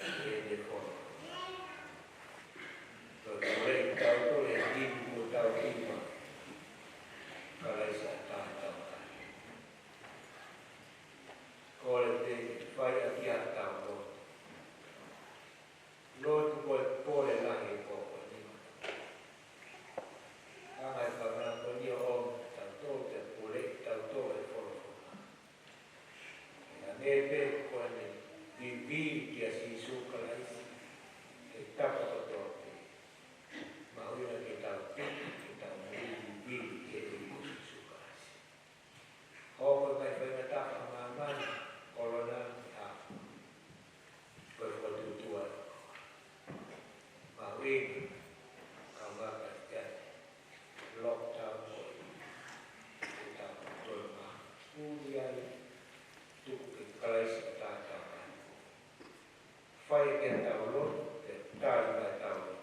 ʻI heʻene folofola. Ko e kole ʻetau kole ʻi he himi kuo tau himi. Kalaisi ʻa e taʻataʻa. Kole pē ke fai ʻaki ʻetau lotu. Lotu ko e pole lahi ʻo e pō ko eni. Hanga ʻe he folofola ko eni ʻo ʻomi kiate kitautolu ke pule kitautolu ʻe he folofola. Hangē pē ko ʻene vivili kia Sīsū Kalaisi he tapa kotoa pē. Mahuʻinga ke tau piki, ke tau vivili ki he ʻEiki ko Sīsū Kalaisi. Hoko mai faingataʻa ʻa māmani, kolona ni ha. Ko e fokotuʻutuʻu ʻa e ʻOtua. Mahuʻinga, ka maka te lockdown ko ē. Ke tau toe mā. Uli ai, tuku ke Kalaisi ʻo tātā mai. Fai ke tau lotu, ke tali mai tau lotu.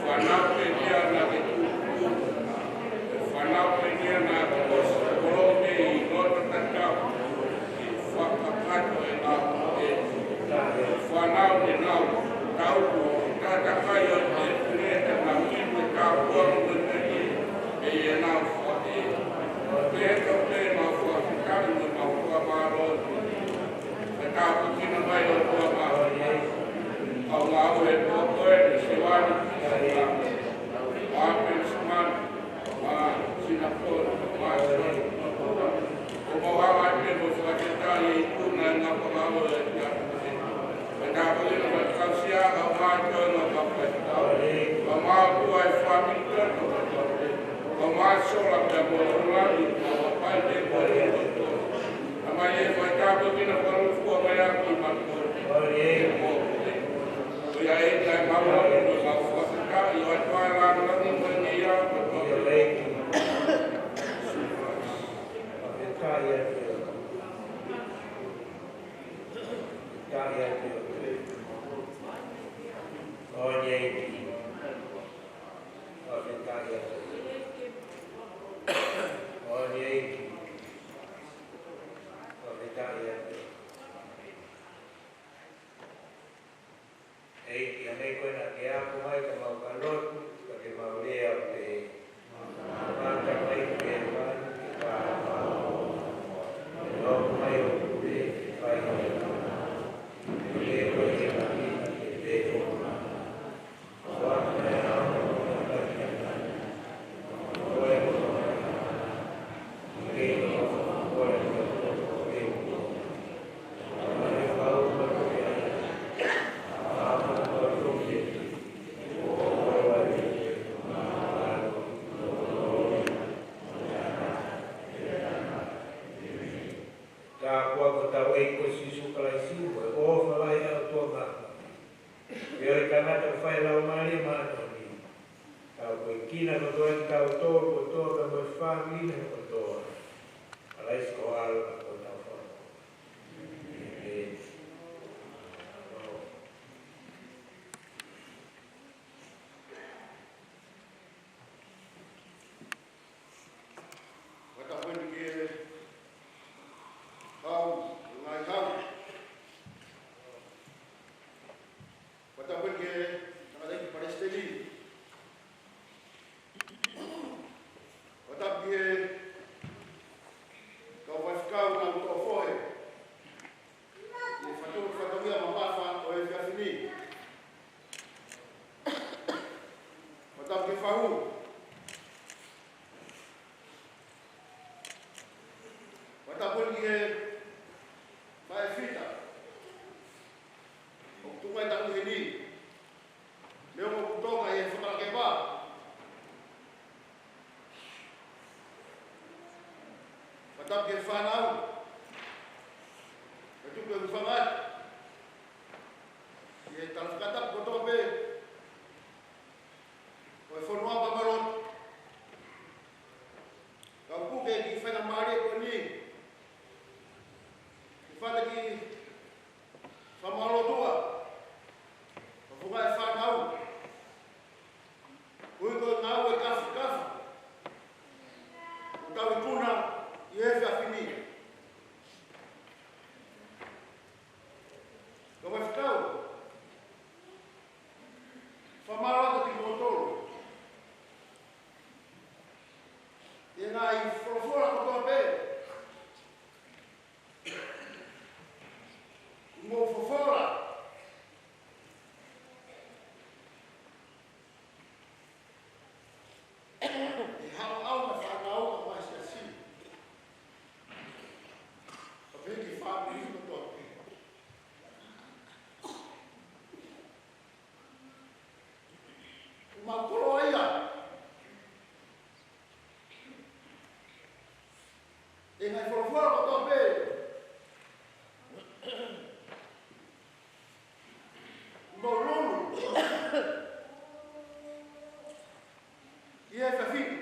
Fānau pē nia naʻa ke tuku. Fānau pē nia naʻa ke ʻosi kolope ʻi loto tatau. Fakakakato e ngāue. Fānau ne nau tau ko tatakai ʻo e pule ta nau ipu e tāpuaki mo e peni. ʻE ia nau fake. Pea toki nau fakafetaʻi mo nau fakamālō. Ke tāpuekina mai ʻOtua maʻa e kau ngāue ʻa e ʻOtua ʻi Saione, ʻa Penisimani, ʻa Sinapolo, ʻa Saione. ʻO mau hanga atu mo fakafetaʻi ʻi he ikuna ʻo e ngaahi ngāue ʻa e ʻOtua. Ke tāpuekina mai kau siʻa, ʻa Mātiu, ʻa Mātiu, ʻa Mātiu, ʻa e fāmili ʻa e ʻOtua. ʻA Mātiu, ʻa Mātiu, ʻa Mātiu, ʻa Mātiu, ʻa Mātiu, ʻa Mātiu, ʻEiki, ʻa e meʻa ko ena ke ako mai ka mau ka lotu, ka ke mau lea pē. Mata mai ke mani ke ka mau. Lotu mai ʻo pule ke fai mai. Ke ko e ke mani ke pē o ma. Tāpuaki ʻa hotau ʻEiki ko Sīsū Kalaisi, mo e ʻofa lahi ʻa e ʻOtua, pea ʻa e tangata ʻoku fai ʻa e Laumālie Māʻoniʻoni, taupoʻolikina kotoa kitautolu kotoa pea mo e fāmili kotoa. Kalaisi ko ho ʻAlo ko hotau Fakamoʻui. ʻĒmeni. Fakatapu ki he hau, ngaahi hau. Fakatapu ki he tangataʻeiki palesiteni. Fakatapu ki he kau faifekau naʻa nau toʻo fohe ʻi he fatu-, fatongia mamafa ʻo e efiafi ni. Fakatapu ki he fahu. Fakatapu ki he faifekau ʻoku tuʻu mai ʻi he taʻu ni. Neongo ʻoku toka ʻi he fakalakepa. Fakatapu ki he fānau. Ke tuku e hūfanga atu ʻi he talafakatapu kotoa pē ʻo e fonua pea mo e lotu. Kau puke ki he faingamālie ko eni ke fata ki he fakamālō ʻOtua, fakafofonga e fānau, koeʻuhi ko e ngāue kāfakafa ʻoku tau ikuna ʻi he efiafi ni. Kau faifekau, fakamālō atu kimoutolu ʻi he ngaahi folofola kotoa pē kuo mou fofola. ʻi he haʻu ʻa e fānau ʻa e Siasi. Ka pehē ki he fāmili kotoa pē. Mau koloa ia. ʻI he ngaahi folofola kotoa pē. Mau lulu. ʻI he efiafi ni.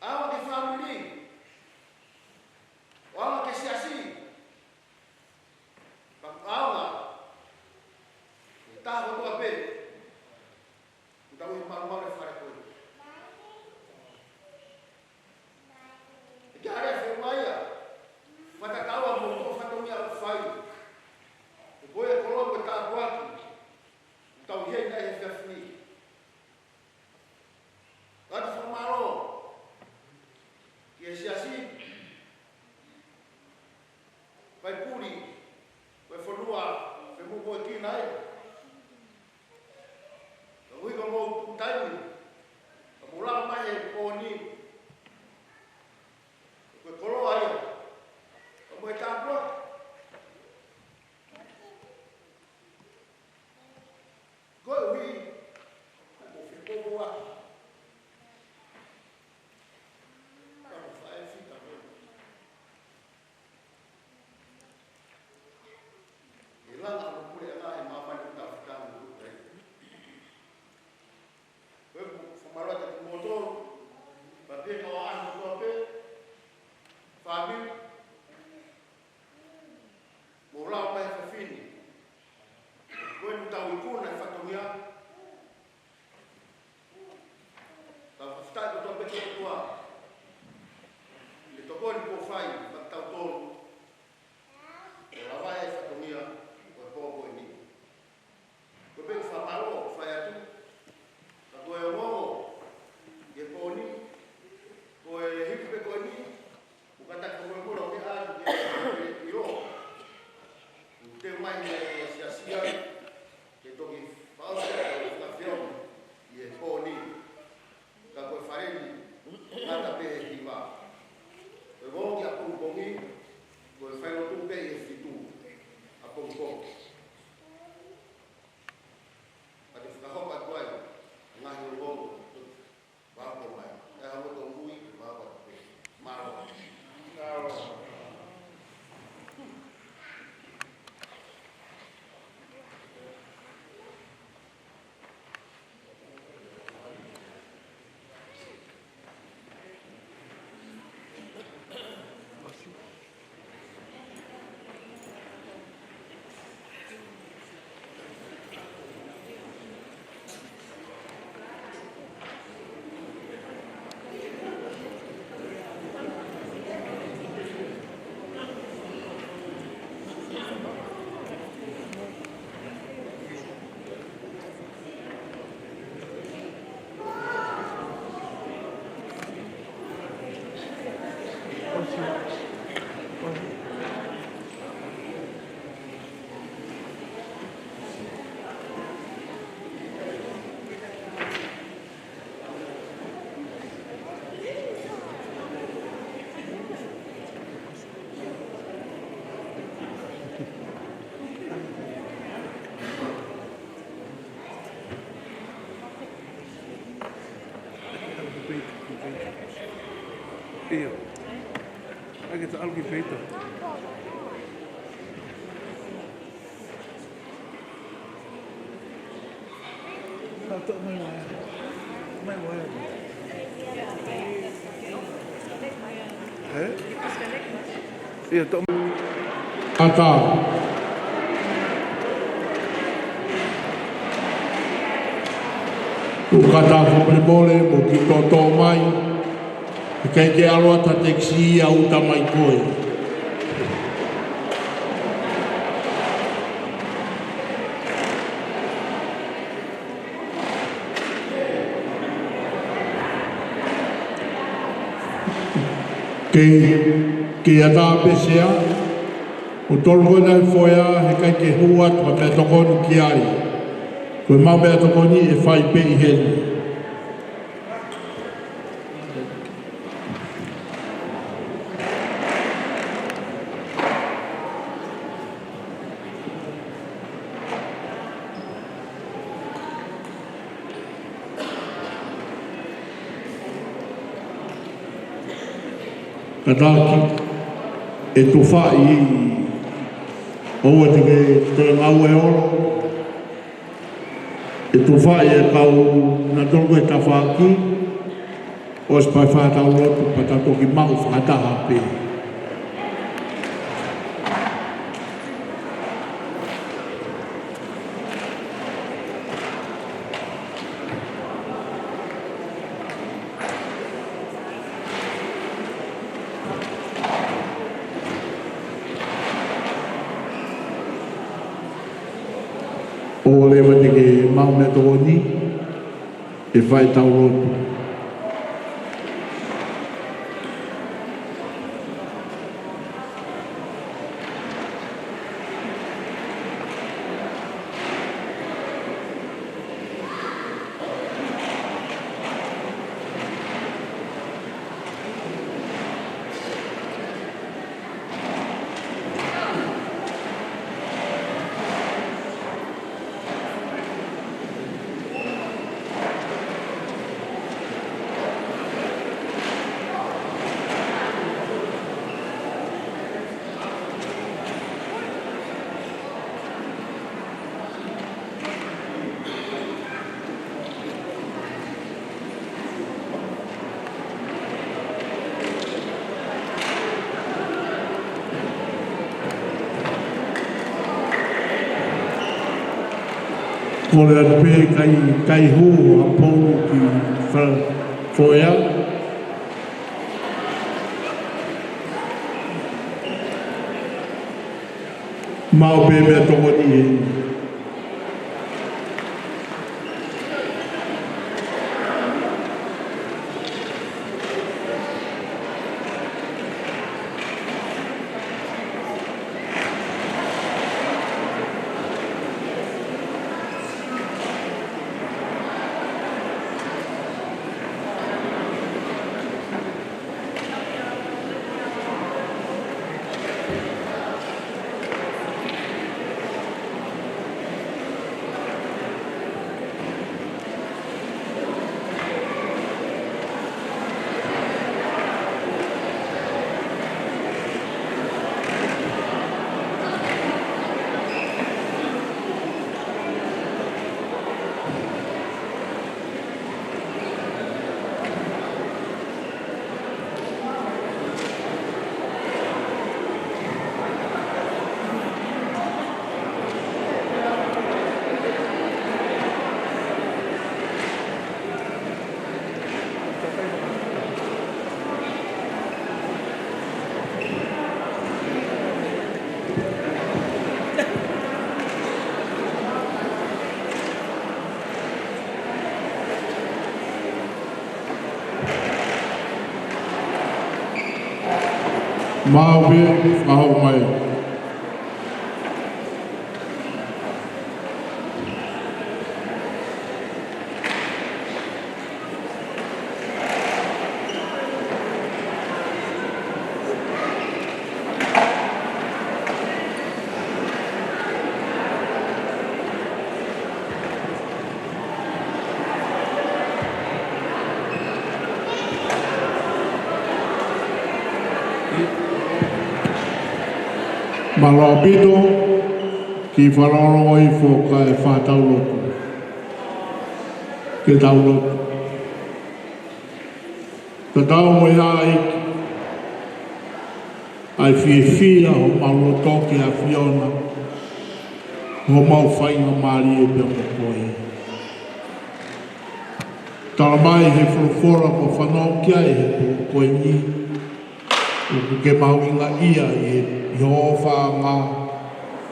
ʻAonga ki he fāmili. ʻAonga ki he Siasi. Pea ʻaonga ki he taha kotoa pē ʻoku tauhi malumalu e fale ko ē. ʻIkai ha lea feʻunga ia, fakatatau mo e fatongia ʻoku fai. Ko e koloa mo e tāpuaki ʻoku tau ʻi heni ai he efiafi ni. ʻOatu e fakamālō ki he Siasi, faipule, ko e fonua, femoʻuekina ai. Ka ui ko mou tuku taimi, ka mou lava mai he pō ni, ko e koloa ia, ka mo e tāpuaki. Koeʻuhi ko e fepopoaki. Ka mo fai fika mo. ʻE langa ʻa e puleʻanga he māmani ʻoku tau fetanga mo e. Ko e fakamālō atu kimoutolu, pea pehē ki he ʻaho kotoa pē, fāmili, mou lava mai he efiafi ni. Ko eni ʻoku tau ikuna e fatongia. Tau fakafetaʻi kotoa pē ki he ʻOtua. He tokoni kuo fai maʻatautolu. ʻO lava e fatongia ʻo e pō ko eni. Ko e pē fakamālō ʻoku fai atu. Ka ko e ongoongo ʻi he pō ni, ko e hili pē ko eni, ʻoku kātaki mo e molo ke ʻai ke ʻilo. ʻOku teu mai he Siasi ia, ke toki fakaʻosi ʻa e fakafeʻao ʻi he pō ni. Ka ko e fale ni, ngata pē he hiva. Ko e ongo ki ʻapongipongi, ko e fai lotu pē ʻi he fitu ʻapongipongi. Ka te fakahoko atu ai, ngaahi ongoongo, vāopo mai. ʻE hanga ʻo tōmui, vāopo pē. Mālō. Mālō. ʻIo. ʻAi ke ta ʻalu ki peito. Ka toʻo mai ua. Mai ua. Ē? ʻIo, toʻo mai. Kātā. ʻOku kātā fakamolemole mo kiʻi toʻotoʻo mai. ʻIkai ke ʻalu atu ha tekisi ia ʻo uta mai koe. Kei, kei ʻatā pē Sea, ʻoku tolu ko ena ʻi he foea, heʻikai ke hū atu ha meʻatokoni ki ai. Ko ʻemau meʻatokoni ʻe fai pē ʻi heni. Kātaki, ʻe tufaʻi, ʻoua te ke toe ngāue ʻolo. ʻE tufaʻi e kau naʻa nau tō he tafaʻaki, ʻosi pea fai ʻetau lotu pea tau toki maʻu fakataha pē. ʻOua leva te ke maʻu meʻatokoni, ʻe fai ʻetau lotu. Kole atu pē kakai, kakai hū ʻa Paulu ki fa-, foʻea. Maʻu pē meʻatokoni ē. Maʻu pē, fakahoko mai. Mālō ʻaupito, kiʻi fakalongolongo hifo kae fai ʻetau lotu. Ke tau lotu. Tatau mo e ʻEiki, ʻa e fiefia homau loto ki he ʻAfiona, homau faingamālie pea mo koe. Talamai he folofola kuo fanongo ki ai he pō ko eni, ʻoku ke mahuʻingaʻia ʻi he, ʻi hoʻo ʻofaʻanga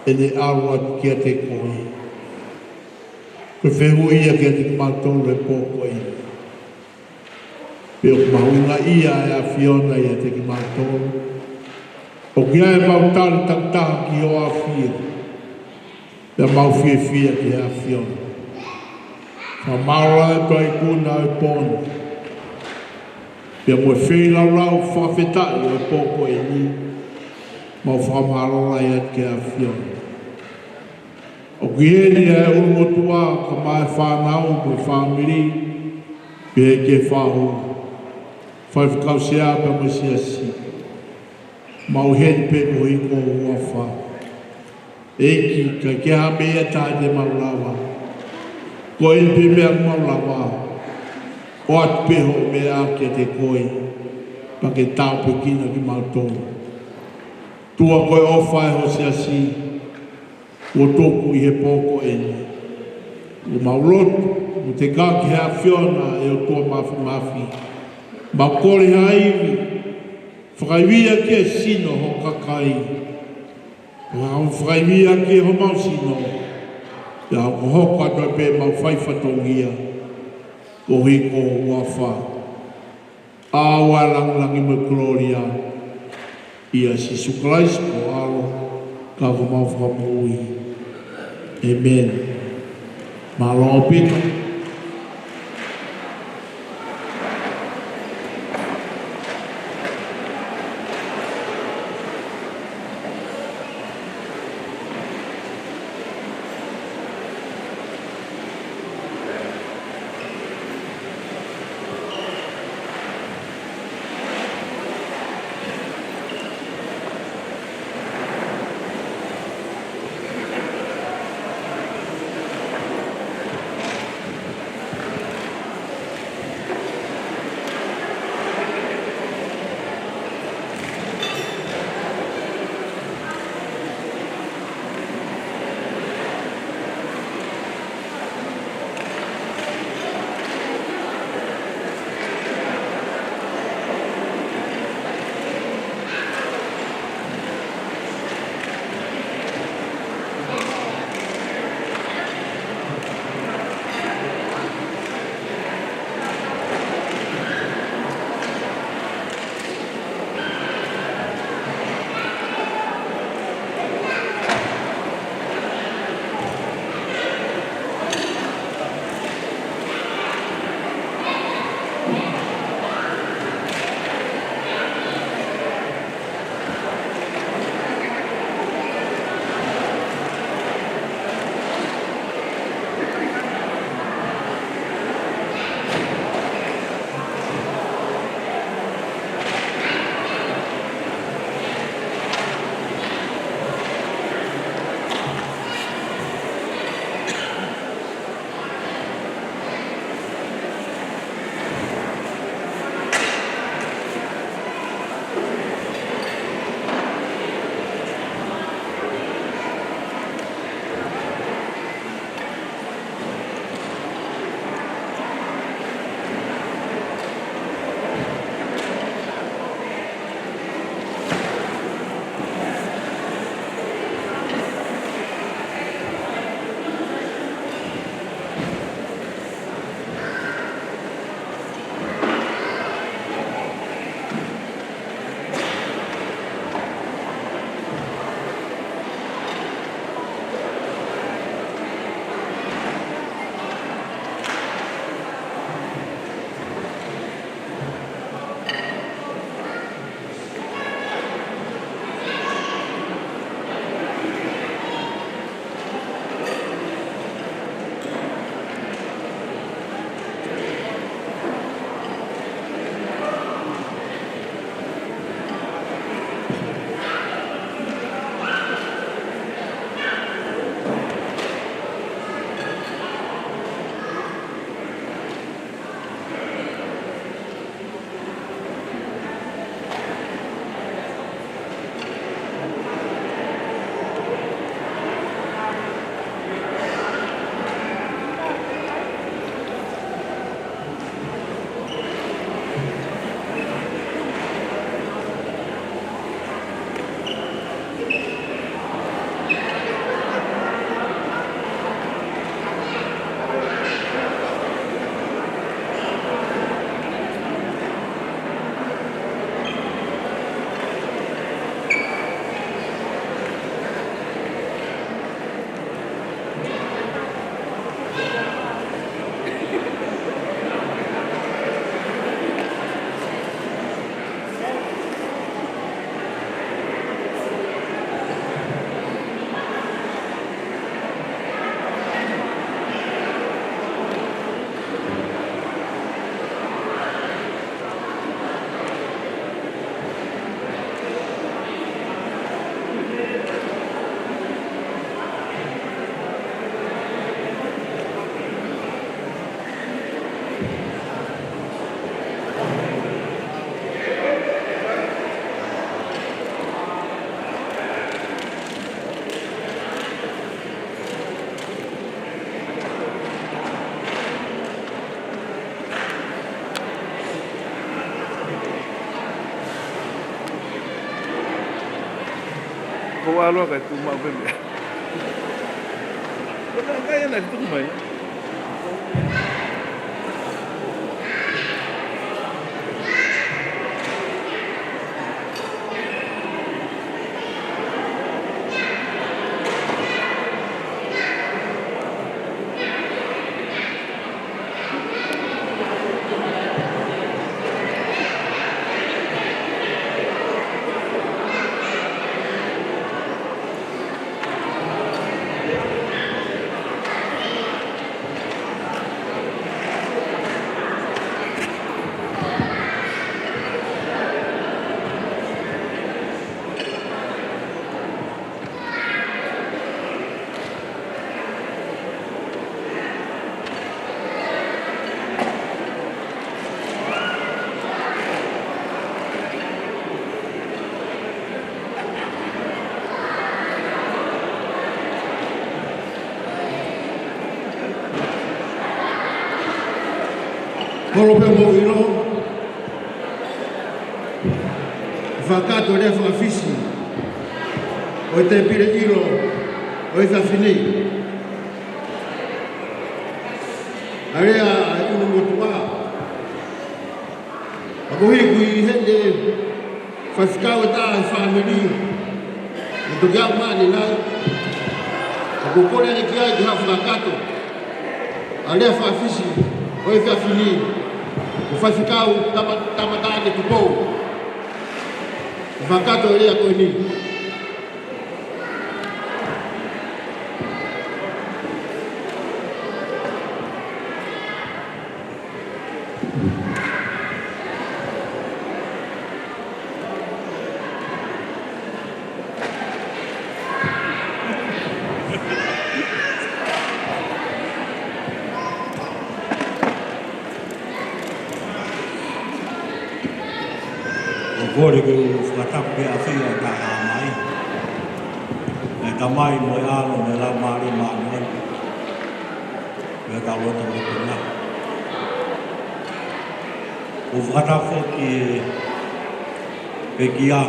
ʻene ʻalu atu kiate koe. Ko e fehuʻi ia kiate kimautolu he pō ko eni. Pe ʻoku mahuʻingaʻia e ʻAfiona ʻiate kimautolu. ʻOku ʻi ai ʻemau tali takitaha ki hoʻo ʻAfio. Pea mau fiefia ki he ʻAfiona. Fakamālō atu ʻa e ikuna ʻo e pō ni, pea mo e feilaulau fakafetaʻi ʻo e pō ko eni, mau fakamālō lahi atu ki he ʻAfiona. ʻOku ʻi heni ʻa e ʻulumotuʻa, kae ʻumaʻā e fānau mo e fāmili, pea ki he fahu, faifekau sea pea mo e siasi. Mau ʻi heni pē koeʻuhi ko ho huafa. ʻEiki, ʻikai ke ʻi ai ha meʻa ʻe taha te mau lava. Ko eni pē meʻa ʻoku mau lava. ʻOatu pē hoʻo meʻa kiate koe, pea ke tāpuekina kimautolu. ʻOtua, ko e ʻofa ʻa ho siasi kuo tuku ʻi he pō ko eni. ʻOku mau lotu mo teka ki he ʻAfiona, ʻe ʻOtua Māfimafi. Mau kole ha ivi, fakaivia ki he sino ho kakai. Mau fakaivia ki homau sino. Pea hokohoko atu pē ʻemau fai fatongia koeʻuhi ko ho huafa. ʻOua ʻe langilangi mo e kolōlia. ʻIa Sīsū Kalaisi ko ho ʻAlo, ka ko homau Fakamoʻui. ʻĒmeni. Mālō ʻaupito. Ua loa ka tu mau pē meʻa. Ko e taha kai ana ki tuku mai. Kolo pē mo ʻilo. Fakakātoa e lea fakafisi ʻo e tēpile ʻilo ʻo e efiafi ni. ʻA e lea ʻa e ʻulumotuʻa. ʻA ko hiki he ne faifekau ʻe taha e fāmili ʻo toki aʻu mai ʻanenai. ʻA ko kole ʻene ki ai ke haʻu fakakātoa ʻa e lea fakafisi ʻo e efiafi ni, ko Faifekau Tama-, Tamataʻane Tupou. Fakakātoa e lea ko eni. ʻOku ou kole ke u fakatapu ki he ʻafio ʻa e Tamai, ʻa e Tamai mo e ʻAlo mo e Laumālie Māʻoniʻoni. Pea tau lotu mo e puna. ʻOku ou fakatapu ki he pekia,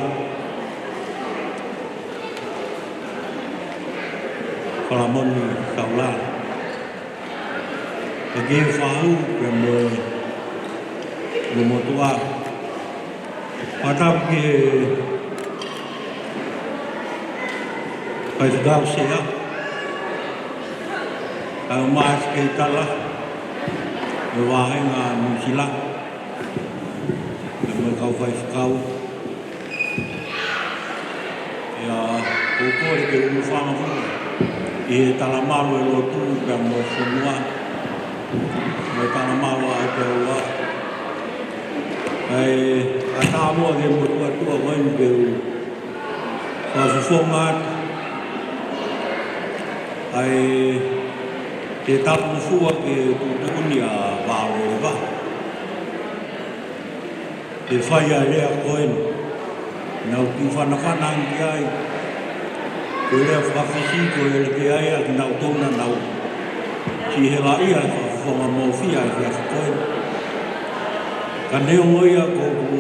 Falamoni Saula. Pea ki he fahu, pea mo e ʻulumotuʻa. Fakatapu ki he Faifekau Sea, ʻa e Maʻasi Keitala, ʻo e vāhenga Nuʻusila, pea mo e kau faifekau. ʻIa, ʻoku ou kole ke u hūfanga foki ʻi he talamalu ʻo e lotu pea mo e fonua, mo e talamalu ʻa e peua. ʻA e, ʻa Samoa ke motuʻa tuʻa ko eni ke u fakafofonga atu ʻa e, ke talangofua ke tuʻutuʻuni ʻa Vaoleva. Ke fai ʻa e lea ko eni. Naʻa ku kiʻi fanafana ange ki ai. Ko e lea fakafisi, ko e lea ki ai ʻa kinautolu naʻa nau siʻi helaʻia ʻa e fakafofonga mōfia ʻa e efiafi ko eni. Ka neongo ia ko hoku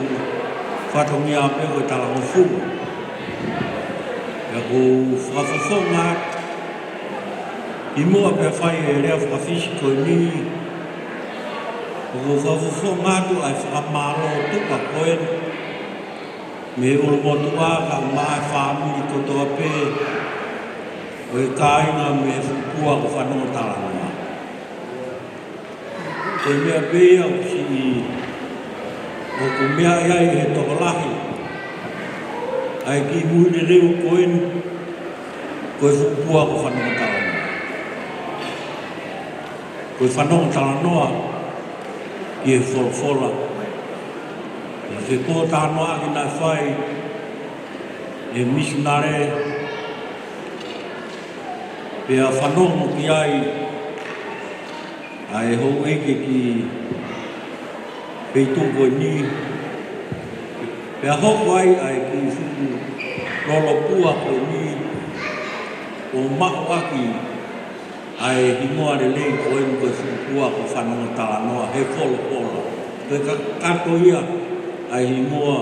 fatongia pē ko e talangofua. Pea ʻoku ou fakafofonga atu ʻi muʻa pea fai e lea fakafisi ko eni, ʻoku ou fakafofonga atu ʻa e fakamālō tuʻa ko eni mei he ʻulumotuʻa kae ʻumaʻā e fāmili kotoa pē ʻo e kāinga mei he fuʻu pua ko Fanongo Talanoa. Ko e meʻa pē ia ʻoku siʻi, ʻoku meaʻi ai ʻe he tokolahi ʻa e kiʻi muimui lelei ko eni, ko e fuʻu pua ko Fanongo Talanoa. Ko e Fanongo Talanoa ki he folofola. Ko e fepōtalanoaʻaki naʻe fai ʻe he misinale, pea fanongo ki ai ʻa e houʻeiki ki he feituʻu ko eni, pea hoko ai ʻa e kiʻi fuʻu lolo pua ko eni, ʻo maʻu ʻaki ʻa e hingoa lelei ko eni ko e fuʻu pua ko Fanongo Talanoa he folofola. Ko e kakato ia ʻa e hingoa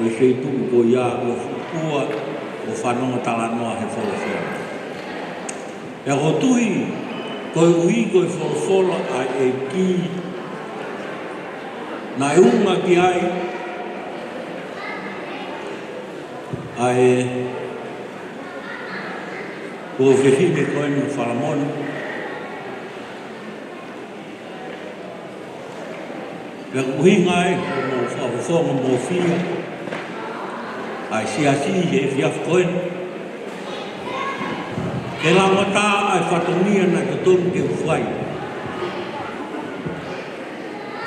ʻo e feituʻu ko ia ko e fuʻu pua ʻo fanongo talanoa he folofola. Pea ʻoku ou tui, koeʻuhi ko e folofola ʻa e ʻEiki, naʻe ʻunga ki ai ʻa e tuofefine ko eni ʻo Falamoni. Pea ko e ʻuhinga ia ʻoku mou fakafofonga mo fia ʻa e siasi he efiafi ko eni, ke laumata ʻa e fatongia naʻe totonu ke u fai.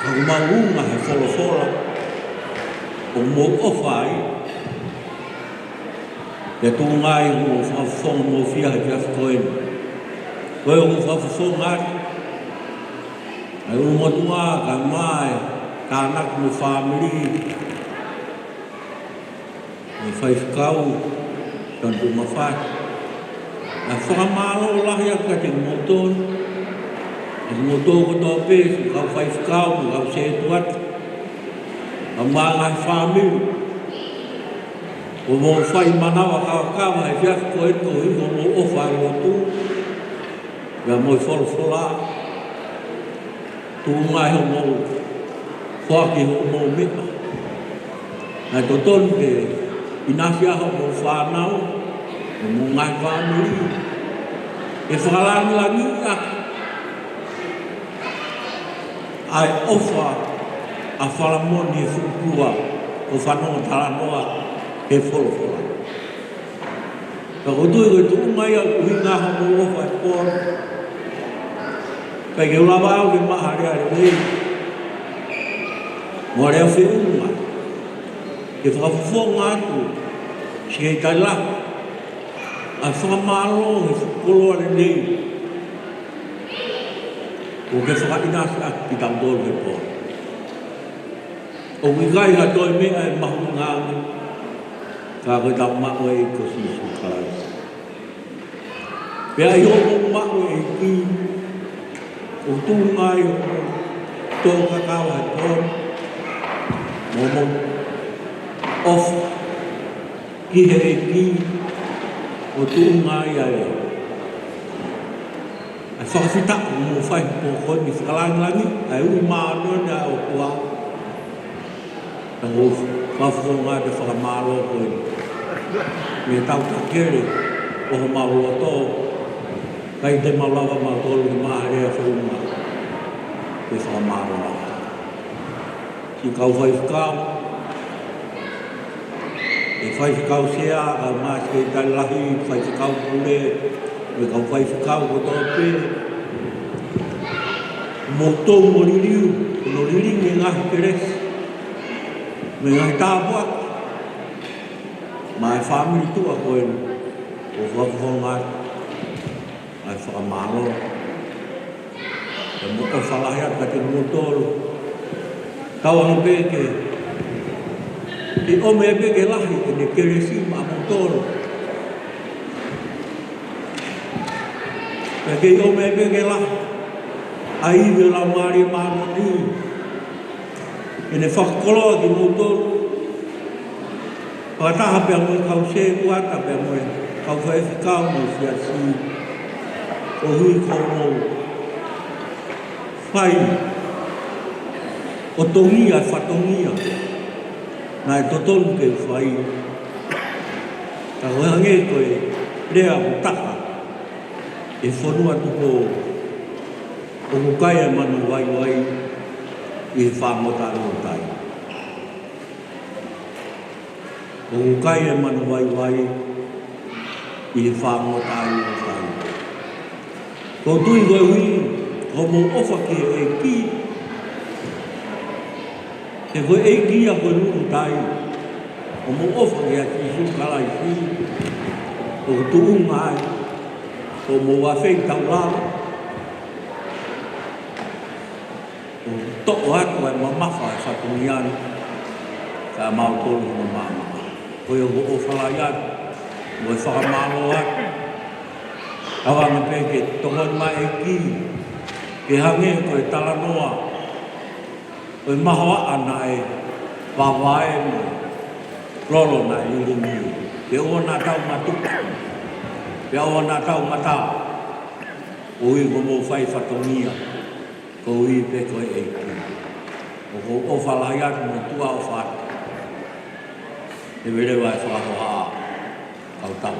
Ka ʻoku mau ʻunga he folofola ʻoku mou ʻofa ai, pea tuʻunga ai hoʻomou fakafofonga mo fia he efiafi ko eni. Ko e ʻoku fakafofonga atu ʻa e ʻulumotuʻa, kae ʻumaʻā e tānaki mo e fāmili, mo e faifekau, Tanu Tuʻumafai. ʻA e fakamālō lahi atu kiate kimoutolu, ʻa kimoutolu kotoa pē, siʻi kau faifekau, mo e kau sētuata, kae ʻumaʻā e ngaahi fāmili, ʻoku mou fai manava kavakava he efiafi ko eni koeʻuhi ko hoʻomou ʻofa ʻa e lotu, pea mo e folofola, tuʻunga ai hoʻomou foaki hoʻomou meʻa. Naʻe totonu ke ʻinasi ʻa hoʻomou fānau, hoʻomou ngaahi fāmili, ke fakalangilangiʻi ʻaki ʻa e ʻofa ʻa Falamoni he fuʻu kua ʻo fanongo talanoa he folofola. Ka ʻoku ou tui ko e tuʻunga ia ʻoku ʻuhinga hoʻomou ʻofa he pō ni. Pea ʻikai ke u lava au ke maʻu ha lea lelei mo ha lea feʻunga ke fakafofonga atu, siʻi kei tali lahi ʻa e fakamālō he fuʻu koloa lelei kuo ke fakaʻinasi ʻaki kitautolu he pō ni. ʻOku ʻikai ha toe meʻa ʻe mahuʻinga ange ka ko ʻetau maʻu ʻa e ʻEiki ko Sīsū Kalaisi. Pea ʻi hoʻomou maʻu ʻa e ʻEiki, ʻoku tuʻunga ai hoʻomou tō kakava he pō ni, mo hoʻomou ʻofa ki he ʻEiki, ʻoku tuʻunga ai ʻa e ʻa e fakafetaʻi ʻoku mou fai he pō ko eni, fakalangilangiʻi ʻa e ui māʻoniʻoni ʻa e ʻOtua. Pea ʻoku ou fakafofonga atu e fakamālō ko eni mei he tautakele ʻo homau loto, ʻikai te mau lava mautolu ke maʻu ha lea feʻunga ke fakamālō atu. Siʻi kau faifekau, ʻe faifekau sea, kae ʻumaʻā e sekelitali lahi, faifekau pule, mo e kau faifekau kotoa pē, mou tō mo liliu, mo lilingi e ngaahi kelesi mo e ngaahi tāpuaki maʻa e fāmili tuʻa ko eni, ʻoku fakafofonga atu ʻa e fakamālō. Pea mo e ʻofa lahi atu kiate kimoutolu. Tauange pē ke, ke ʻomi pē ke lahi ʻene kelesi maʻa moutolu. Pea ke ʻomi pē ke lahi ʻa e ivi ʻo e Laumālie Māʻoniʻoni, ke ne fakakoloa kimoutolu fakataha pea mo e kau sētuata, pea mo e kau faifekau mo e siasi, koeʻuhi ko hoʻomou fai ʻo tongi ʻa e fatongia naʻe totonu ke fai. Ka ko e hangē ko e lea ʻoku taka ʻi he fonua Tupou, ʻoku kai ʻa e manu vaivai ʻi he fāngota ʻo e tai. ʻOku kai ʻa e manu vaivai ʻi he fāngota ʻo e tai. ʻOku ou tui koeʻuhi ko hoʻomou ʻofa ki he ʻEiki, he ko e ʻEiki ia ko e luʻu tai. Hoʻomou ʻofa kia Sīsū Kalaisi, ʻoku tuʻunga ai hoʻomou afeitaulalo, ʻo toʻo atu ʻa e mamafa ʻo e fatongia ni kiate kimautolu hono maama. Ko ia ʻoku ou ʻofa lahi atu mo e fakamālō atu. Tauange pē ke tokoni mai e ʻEiki ke hangē ko e talanoa ʻo e mahoaʻa naʻe vavae mo e lolo naʻe lilingi. Pea ʻoua naʻa tau matuʻa, pea ʻoua naʻa tau mata, koeʻuhi ko hoʻomou fai fatongia, koeʻuhi pē ko e ʻEiki. ʻOku ou ʻofa lahi atu mo tuʻa ʻofa atu. He ʻe lava e fakahohaʻa, kau tau.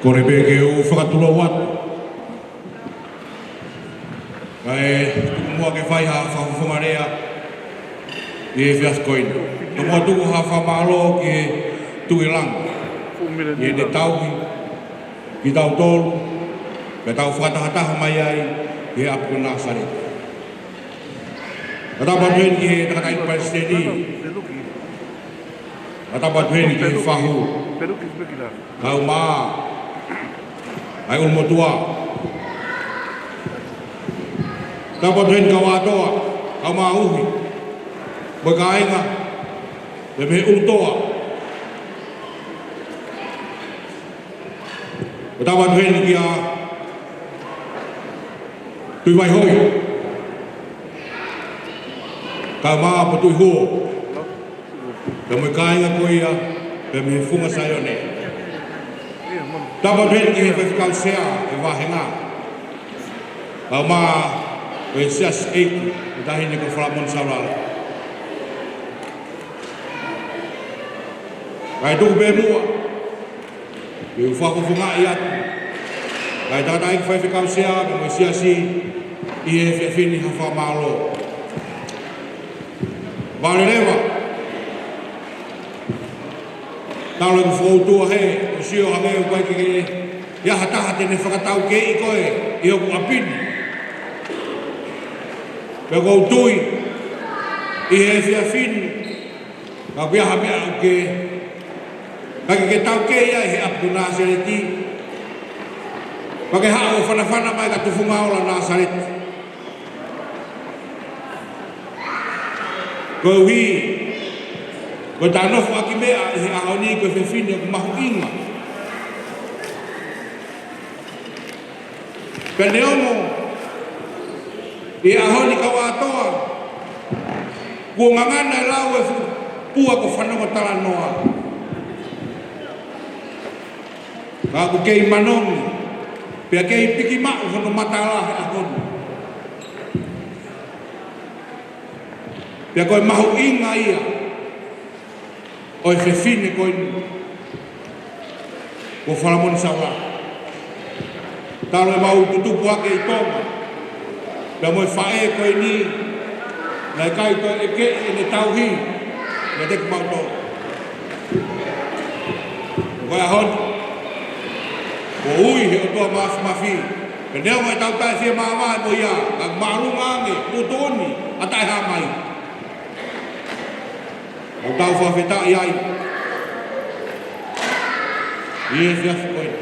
Kole pē ke u fakatulou atu. Kae tuku muʻa ke fai ha fakafofonga lea ʻi he efiafi ko eni. Tomuʻa tuku ha fakamālō ki he Tuʻi Langi ʻi heʻene tauhi kitautolu, pea tau fakatahataha mai ai ki he ʻapi ko Nāsaleti. Fakatapu atu heni ki he tangataʻeiki palesiteni. Fakatapu atu heni ki he fahu. Kae ʻumaʻā ʻa e ʻulumotuʻa. Fakatapu atu heni ki he kau ʻātoa, kau māʻuhi, mo e kāinga, pea mei he ʻulutoa. Fakatapu atu heni kia Tuʻi Vaihoʻi, kae ʻumaʻā Potuʻi Huo, pea mo e kāinga ko ia, pea mei he Funga Saione. Fakatapu atu heni ki he faifekau sea ʻo e vāhenga, kae ʻumaʻā ʻa e siasi ʻeiki, ʻa e taʻahine ko Falamoni Saulala. Kae tuku pē muʻa ke u fakafofongaʻi atu ʻa e tangataʻeiki faifekau sea pea mo e siasi ʻi he efiafi ni, ha fakamālō. Mālō leva. Talu ʻeku fokoutua he ʻoku ou sio hangē ʻoku ʻikai ke ʻi ai ha taha te ne fakataukeiʻi koe ʻi hoku ʻapi ni. Pea ʻoku ou tui ʻi he efiafi ni, ka ʻoku ʻi ai ha meʻa ʻoku ke, ka ke, ke taukei ai he ʻapi ko Nāsaleti, pea ke haʻu ʻo fanafana mai ki he tufunga ola Nāsaleti. Koeʻuhi ko ʻeta nofoʻaki meʻa ʻi he ʻaho ni ko e fefine ʻoku mahuʻinga. Pea neongo ʻi he ʻaho ni, kau ʻātoa, kuo ngangana e lau ʻa e fuʻu pua ko Fanongo Talanoa. Ka ʻoku kei manongi, pea kei piki maʻu hono matala he ʻaho ni. Pea ko e mahuʻinga ia ʻo e fefine ko eni ko Falamoni Saulala. Talu ʻemau tutupu hake ʻi Tonga, pea mo e faʻē ko eni, naʻe ʻikai toe ʻeke ʻene tauhi kiate kimautolu. Ko e ʻaho ni, kuo ui he ʻOtua Māfimafi, pea neongo ʻetau taʻe fiemāvae mo ia, ka māʻolunga ange, kuo tō ni ʻa taʻehāmai. ʻOku tau fakafetaʻi ai ʻi he efiafi ko eni.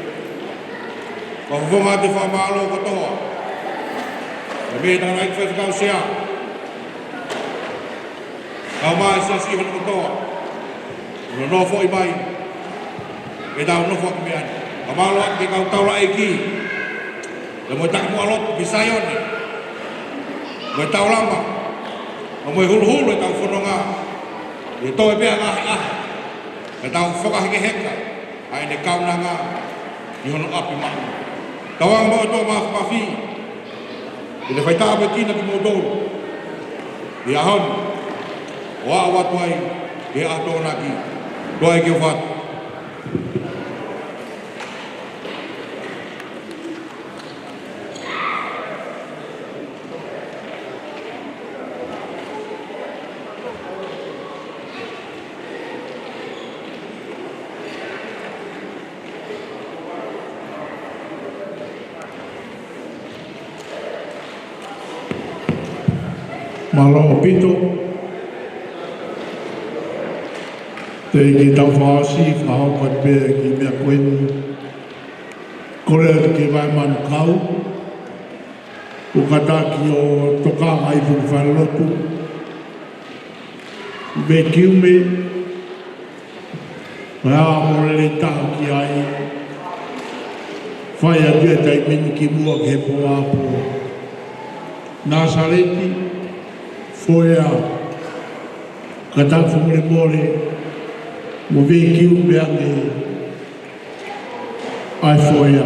Fakafofonga atu e fakamālō kotoa, pea mei he tangataʻeiki faifekau sea, kae ʻumaʻā e siasi hono kotoa, hono nofoʻi mai ʻetau nofoʻaki meʻa ni. Fakamālō atu ki he kau taulaʻeiki, pea mo e takimuʻa lotu ki Saione, mo e taulama, pea mo e huluhulu ʻetau fononga, ʻi he toe pē ʻa e ngaahi ʻaho, pea tau fakahekeheka ʻa ʻene kaunanga ʻi hono ʻapi maʻu. Tauange mo e ʻOtua Māfimafi ke ne faitāpuekina kimoutolu ʻi he ʻaho ni, ʻo aʻu atu ai ki he ʻaho Tokonaki. Tuʻa ʻeiki, ʻofa atu. Mālō ʻaupito. Teʻeki ke tau fakaʻosi, fakahoko atu pē kiʻi meʻa ko eni. Kole atu ki he vahe manukau, ʻo kātaki ʻo tokanga ʻi he falelotu, vekiume, pea mo e lelei taha ki ai, fai atu e taimi ni kimuʻa ki he pō ʻapō. Nāsaleti, foea, kātaki fakamolemole, mo vekiume ange ʻa e foea.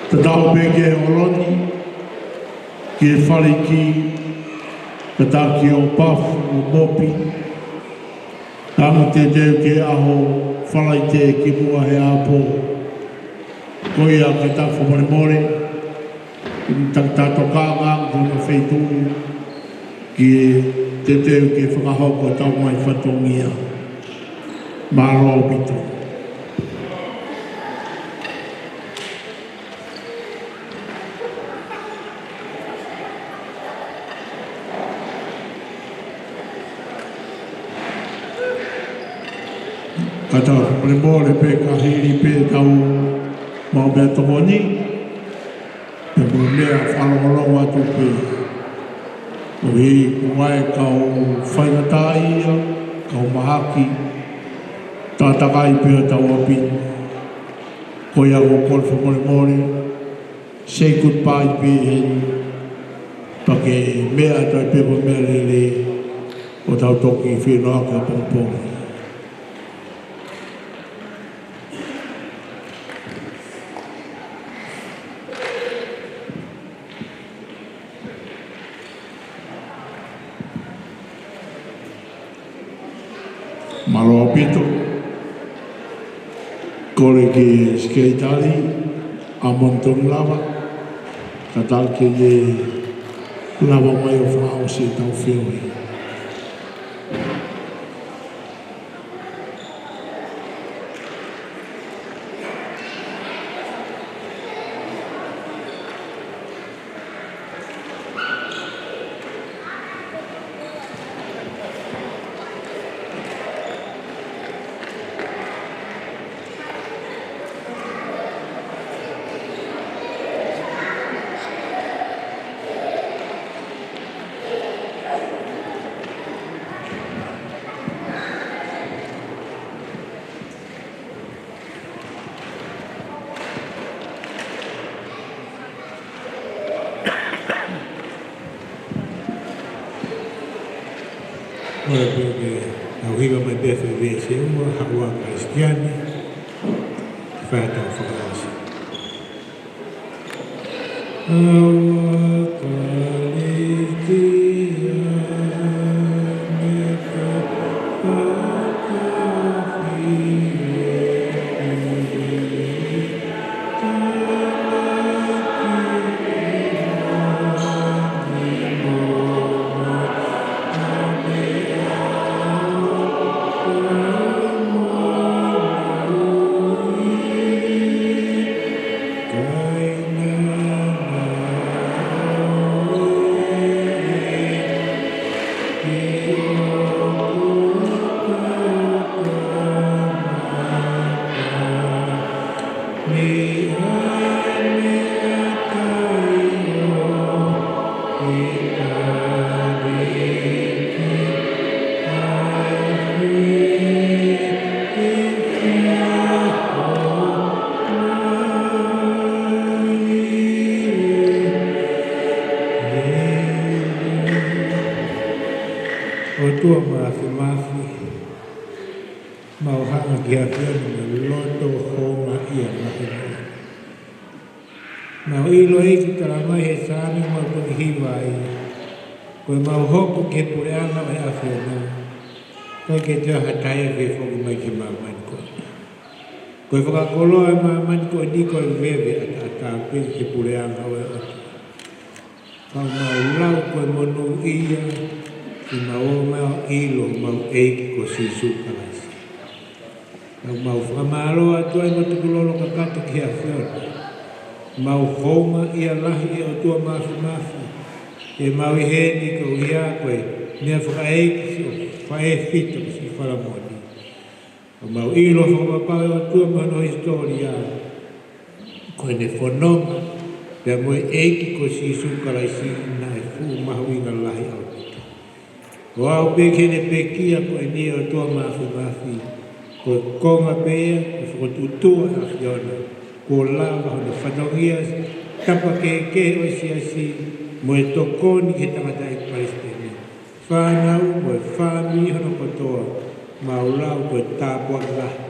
Tatau pē ki he ʻolunga, ki he faleiki, kātaki ʻo pafu mo mopi. Tangutu teuteu ki he ʻaho Falaite kimuʻa he ʻapō. Ko ia kātaki fakamolemole, ʻi he tangata tokanga ki hono feituʻu, ke teuteu ke fakahoko ʻetau ngaahi fatongia. Mālō ʻaupito. Kātaki fakamolemole pē ka hili pē ʻetau maʻu meʻatokoni. Pea mo e meʻa fakalongolongo atu pē. ʻOku ʻi ai e kau faingataʻaʻia, kau mahaki, tātakai pē ʻetau ʻapi. Ko ia ʻoku ou kole fakamolemole, say goodbye pē heni, pea ke meʻa atu ai pē ko e meʻalele, ʻo tau toki feʻiloaki ʻapongipongi. Mālō ʻaupito. Kole ki he Sekelitali, ʻa Monton Lava, kātaki ke ne lava mai ʻo fakaʻosi ʻetau feohi. Kole pē ke tau hiva mai pē ʻa e veesi ʻe ua, Haʻu ā Kalisitiane, fai ʻetau fakaʻosi. ʻOtua Māfimafi, mau hanga ki he ʻAfiona mo e loto houngaʻia lahi. Mau ʻilo ʻEiki, talamai ʻe he Saame ʻoku mau toki hiva ai, ko ʻemau hoko ki he puleʻanga ʻo e ʻAfiona, ʻikai ke toe ʻi ai ha taha ia ke foki mai ki he māmani ko eni. Ko e fakakoloa ʻo e māmani ko eni ko e veve ʻataʻatā pē ki he puleʻanga ʻo e ʻOtua. Ka ʻoku mau lau ko e monūʻia, ʻi heʻemau ō mai ʻo ʻilo homau ʻEiki ko Sīsū Kalaisi. Ka ʻoku mau fakamālō atu ai mo tukulolo kakato ki he ʻAfiona. Mau houngaʻia lahi ʻe ʻOtua Māfimafi, ʻi heʻemau ʻi heni koeʻuhi ko e meʻafakaʻeiki siʻo faʻē fito siʻi fala moʻoni. ʻOku mau ʻilo fakapapau ʻe ʻOtua mo hono hisitōlia, Ko ʻene fononga, pea mo e ʻEiki ko Sīsū Kalaisi naʻe fuʻu mahuʻinga lahi ʻaupito. ʻOku ʻi ai pē ʻene pekia ko eni ʻa e ʻOtua Māfimafi, ko e konga pē ia ʻo e fokotuʻutuʻu ʻa e ʻAfiona, kuo lava hono fatongia, tapa kehekehe ʻo e siasi, mo e tokoni ki he tangataʻeiki palesiteni, fānau mo e fāmili hono kotoa, mau lau ko e tāpuaki lahi.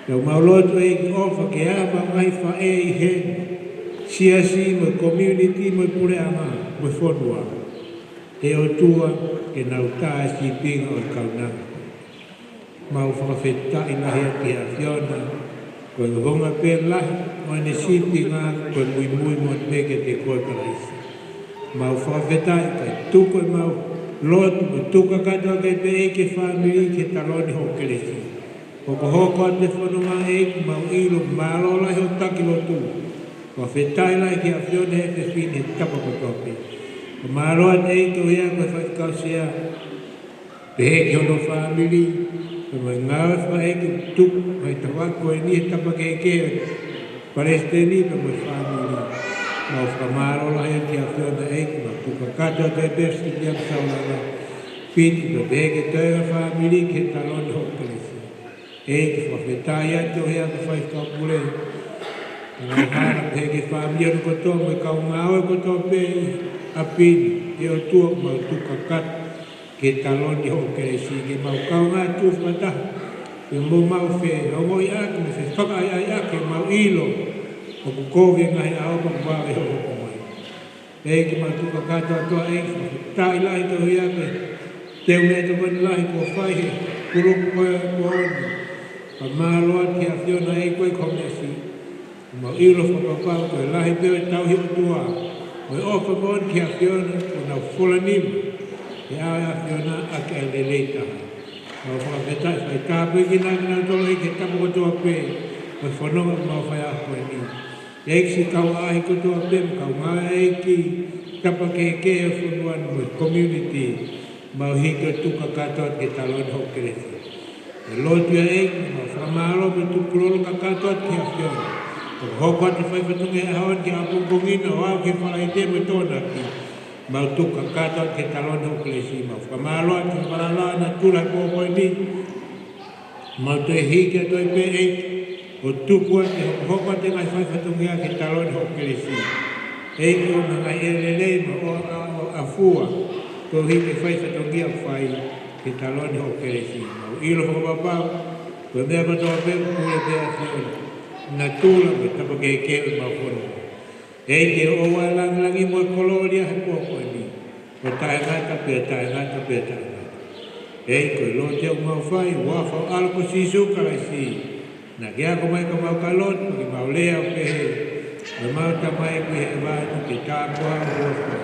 Pea mau lotu ʻEiki ʻofa ke ʻa e ngaahi faʻē ʻi he siasi mo e community mo e puleʻanga mo e fonua. ʻE ʻOtua, ke nau tā e sīpinga ʻo e kaunanga. Mau fakafetaʻi lahi atu ki he ʻAfiona, ko e konga pē lahi ʻo ʻene sīpinga ko e muimui moʻoni pē kiate koe Kalaisi. Mau fakafetaʻi kae tuku ʻemau lotu mo tuku kakato atu pē ʻEiki e fāmili ki he taloni hoʻo kelesi. Hokohoko atu e fononga ʻEiki, mau ʻilo mālō lahi hoʻo taki lotu. Fakafetaʻi lahi ki he ʻAfiona he efiafi ni he tapa kotoa pē. Ko e mālō atu ʻEiki ʻo ia ko e faifekau sea, pehē ki hono fāmili, pea mo e ngāue fakaʻeiki tuku, ʻa e tafaʻaki ko eni he tapa kehekehe, palesiteni pea mo e fāmili. Mau fakamālō lahi atu ki he ʻAfiona ʻEiki, mau tuku kakato atu pē Sitiviano Saulala, piti pea pehē ki he toenga fāmili ki he taloni hoʻo kelesi. ʻEiki, fakafetaʻi atu ʻi he ʻAfiona faifekau pule. Mau ʻofa lahi pehē ki he fāmili hono kotoa mo e kau ngāue kotoa pē ʻi ʻapi ni, ʻe ʻOtua, mau tuku kakato ki he taloni hoʻo kelesi, ke mau kaungā tuʻu fakataha, ke mau maʻu feongoʻiʻaki mo fefakaʻaiʻaiʻaki, mau ʻilo ʻoku kovi e ngaahi ʻaho pea kuo vave hoʻo hoko mai. ʻEiki, mau tuku kakato atu ʻEiki, fakafetaʻi lahi ki he ʻAfiona he teu meʻatokoni lahi kuo fai he kulupu ko eni. Pea mālō atu ki he ʻAfiona ʻEiki ko e komesi. Mau ʻilo fakapapau ko e lahi pē ʻo e tauhi ʻOtua, mo e ʻofa moʻoni ki he ʻAfiona, kuo nau fulanima he ʻao ʻo e ʻAfiona ʻaki e lelei taha. Mau fakafetaʻi, fai tāpuekina kinautolu ʻEiki he tapa kotoa pē ʻo e fononga ʻoku mau fai he ʻaho ko eni. ʻEiki, siʻi kau ʻaʻahi kotoa pē mo e kau ngāue ʻEiki, tapa kehekehe ʻo e fonua ni mo e community, mau hiki ʻo tuku kakato atu ki he taloni hoʻo kelesi. ʻE lotu ia ʻEiki, mau fakamālō mo tukulolo kakato atu ki he ʻAfiona. Ko e hoko atu e fai fatongia he ʻaho ni ki he ʻapongipongi na ʻo aʻu ki he Falaite mo e Tokonaki, mau tuku kakato atu ki he taloni hoʻo kelesi. Mau fakamālō atu ki he falala ʻa e natula he pō ko eni. Mau toe hiki atu ai pē ʻEiki, ʻo tuku atu e hokohoko atu e ngaahi fai fatongia ki he taloni hoʻo kelesi. ʻEiki, ʻo e ngaahi ʻea lelei mo e ʻofa, ʻo ʻafua, koeʻuhi ko e fai fatongia ʻoku fai ki he taloni hoʻo kelesi. Mau ʻilo fakapapau ko e meʻa kotoa pē ʻoku pule pē ʻa e ʻAfiona, natula mo e tapa kehekehe ʻo ʻemau fononga. ʻEiki, ke ʻoua ʻe langilangiʻia mo e kolōlia he pō ko eni, ʻo taʻengata pea taʻengata pea taʻengata. ʻEiki, ko e lotu ʻoku mau fai, huafa ho ʻAlo ko Sīsū Kalaisi, naʻa ke ako mai ka mau ka lotu, ke mau lea ʻo pehē: ʻE ʻemau Tamai ʻoku ʻi hēvani, ke tāpuhā ho huafa,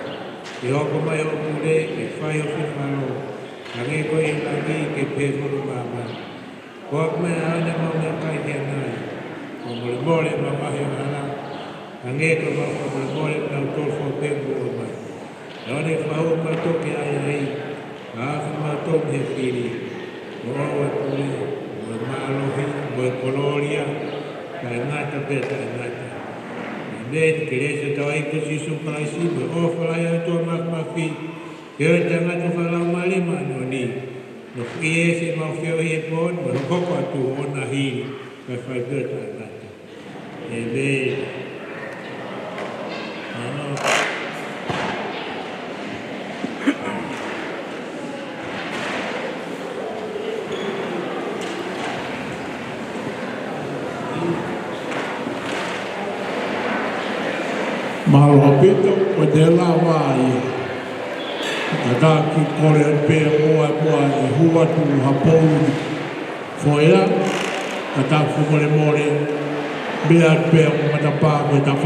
ke hoko mai hoʻo pule, ke fai ho finangalo, hangē ko ia ʻi langi, ke pehē foki ʻi māmani. Foaki mai ʻa e ʻaho ni haʻamau meʻakai ki ʻanai. Fakamolemole ʻemau ʻahi angahala, hangē ko ʻemau fakamolemole ʻa kinautolu fua pē ʻoku moʻua mai. ʻOua naʻa ke fakahū kimautolu ki he ʻahiʻahi, kae ʻoua ke ke fakahaofi kimautolu mei he fili. He ko hoʻo pule, mo e mālohi, mo e kolōlia, taʻengata pea taʻengata. ʻĒmeni. Kelesi ʻa hotau ʻEiki ko Sīsū Kalaisi, mo e ʻofa lahi ʻa e ʻOtua Māfimafi, feohi ʻa e ʻOtua Laumālie Māʻoniʻoni, nofoʻia siʻemau feohi he pō ni, mo e hokohoko atu ʻo ʻonahi, kae fai pē ʻo taʻengata. ʻĒmeni. Mālō. Mālō ʻaupito, ko e tēlā vā ia. Kātaki kole pē ʻo ʻai muʻa e hū atu ha poulu foʻou. Kātaki fakamolemole, meʻa pē ʻo matapā ko e tafa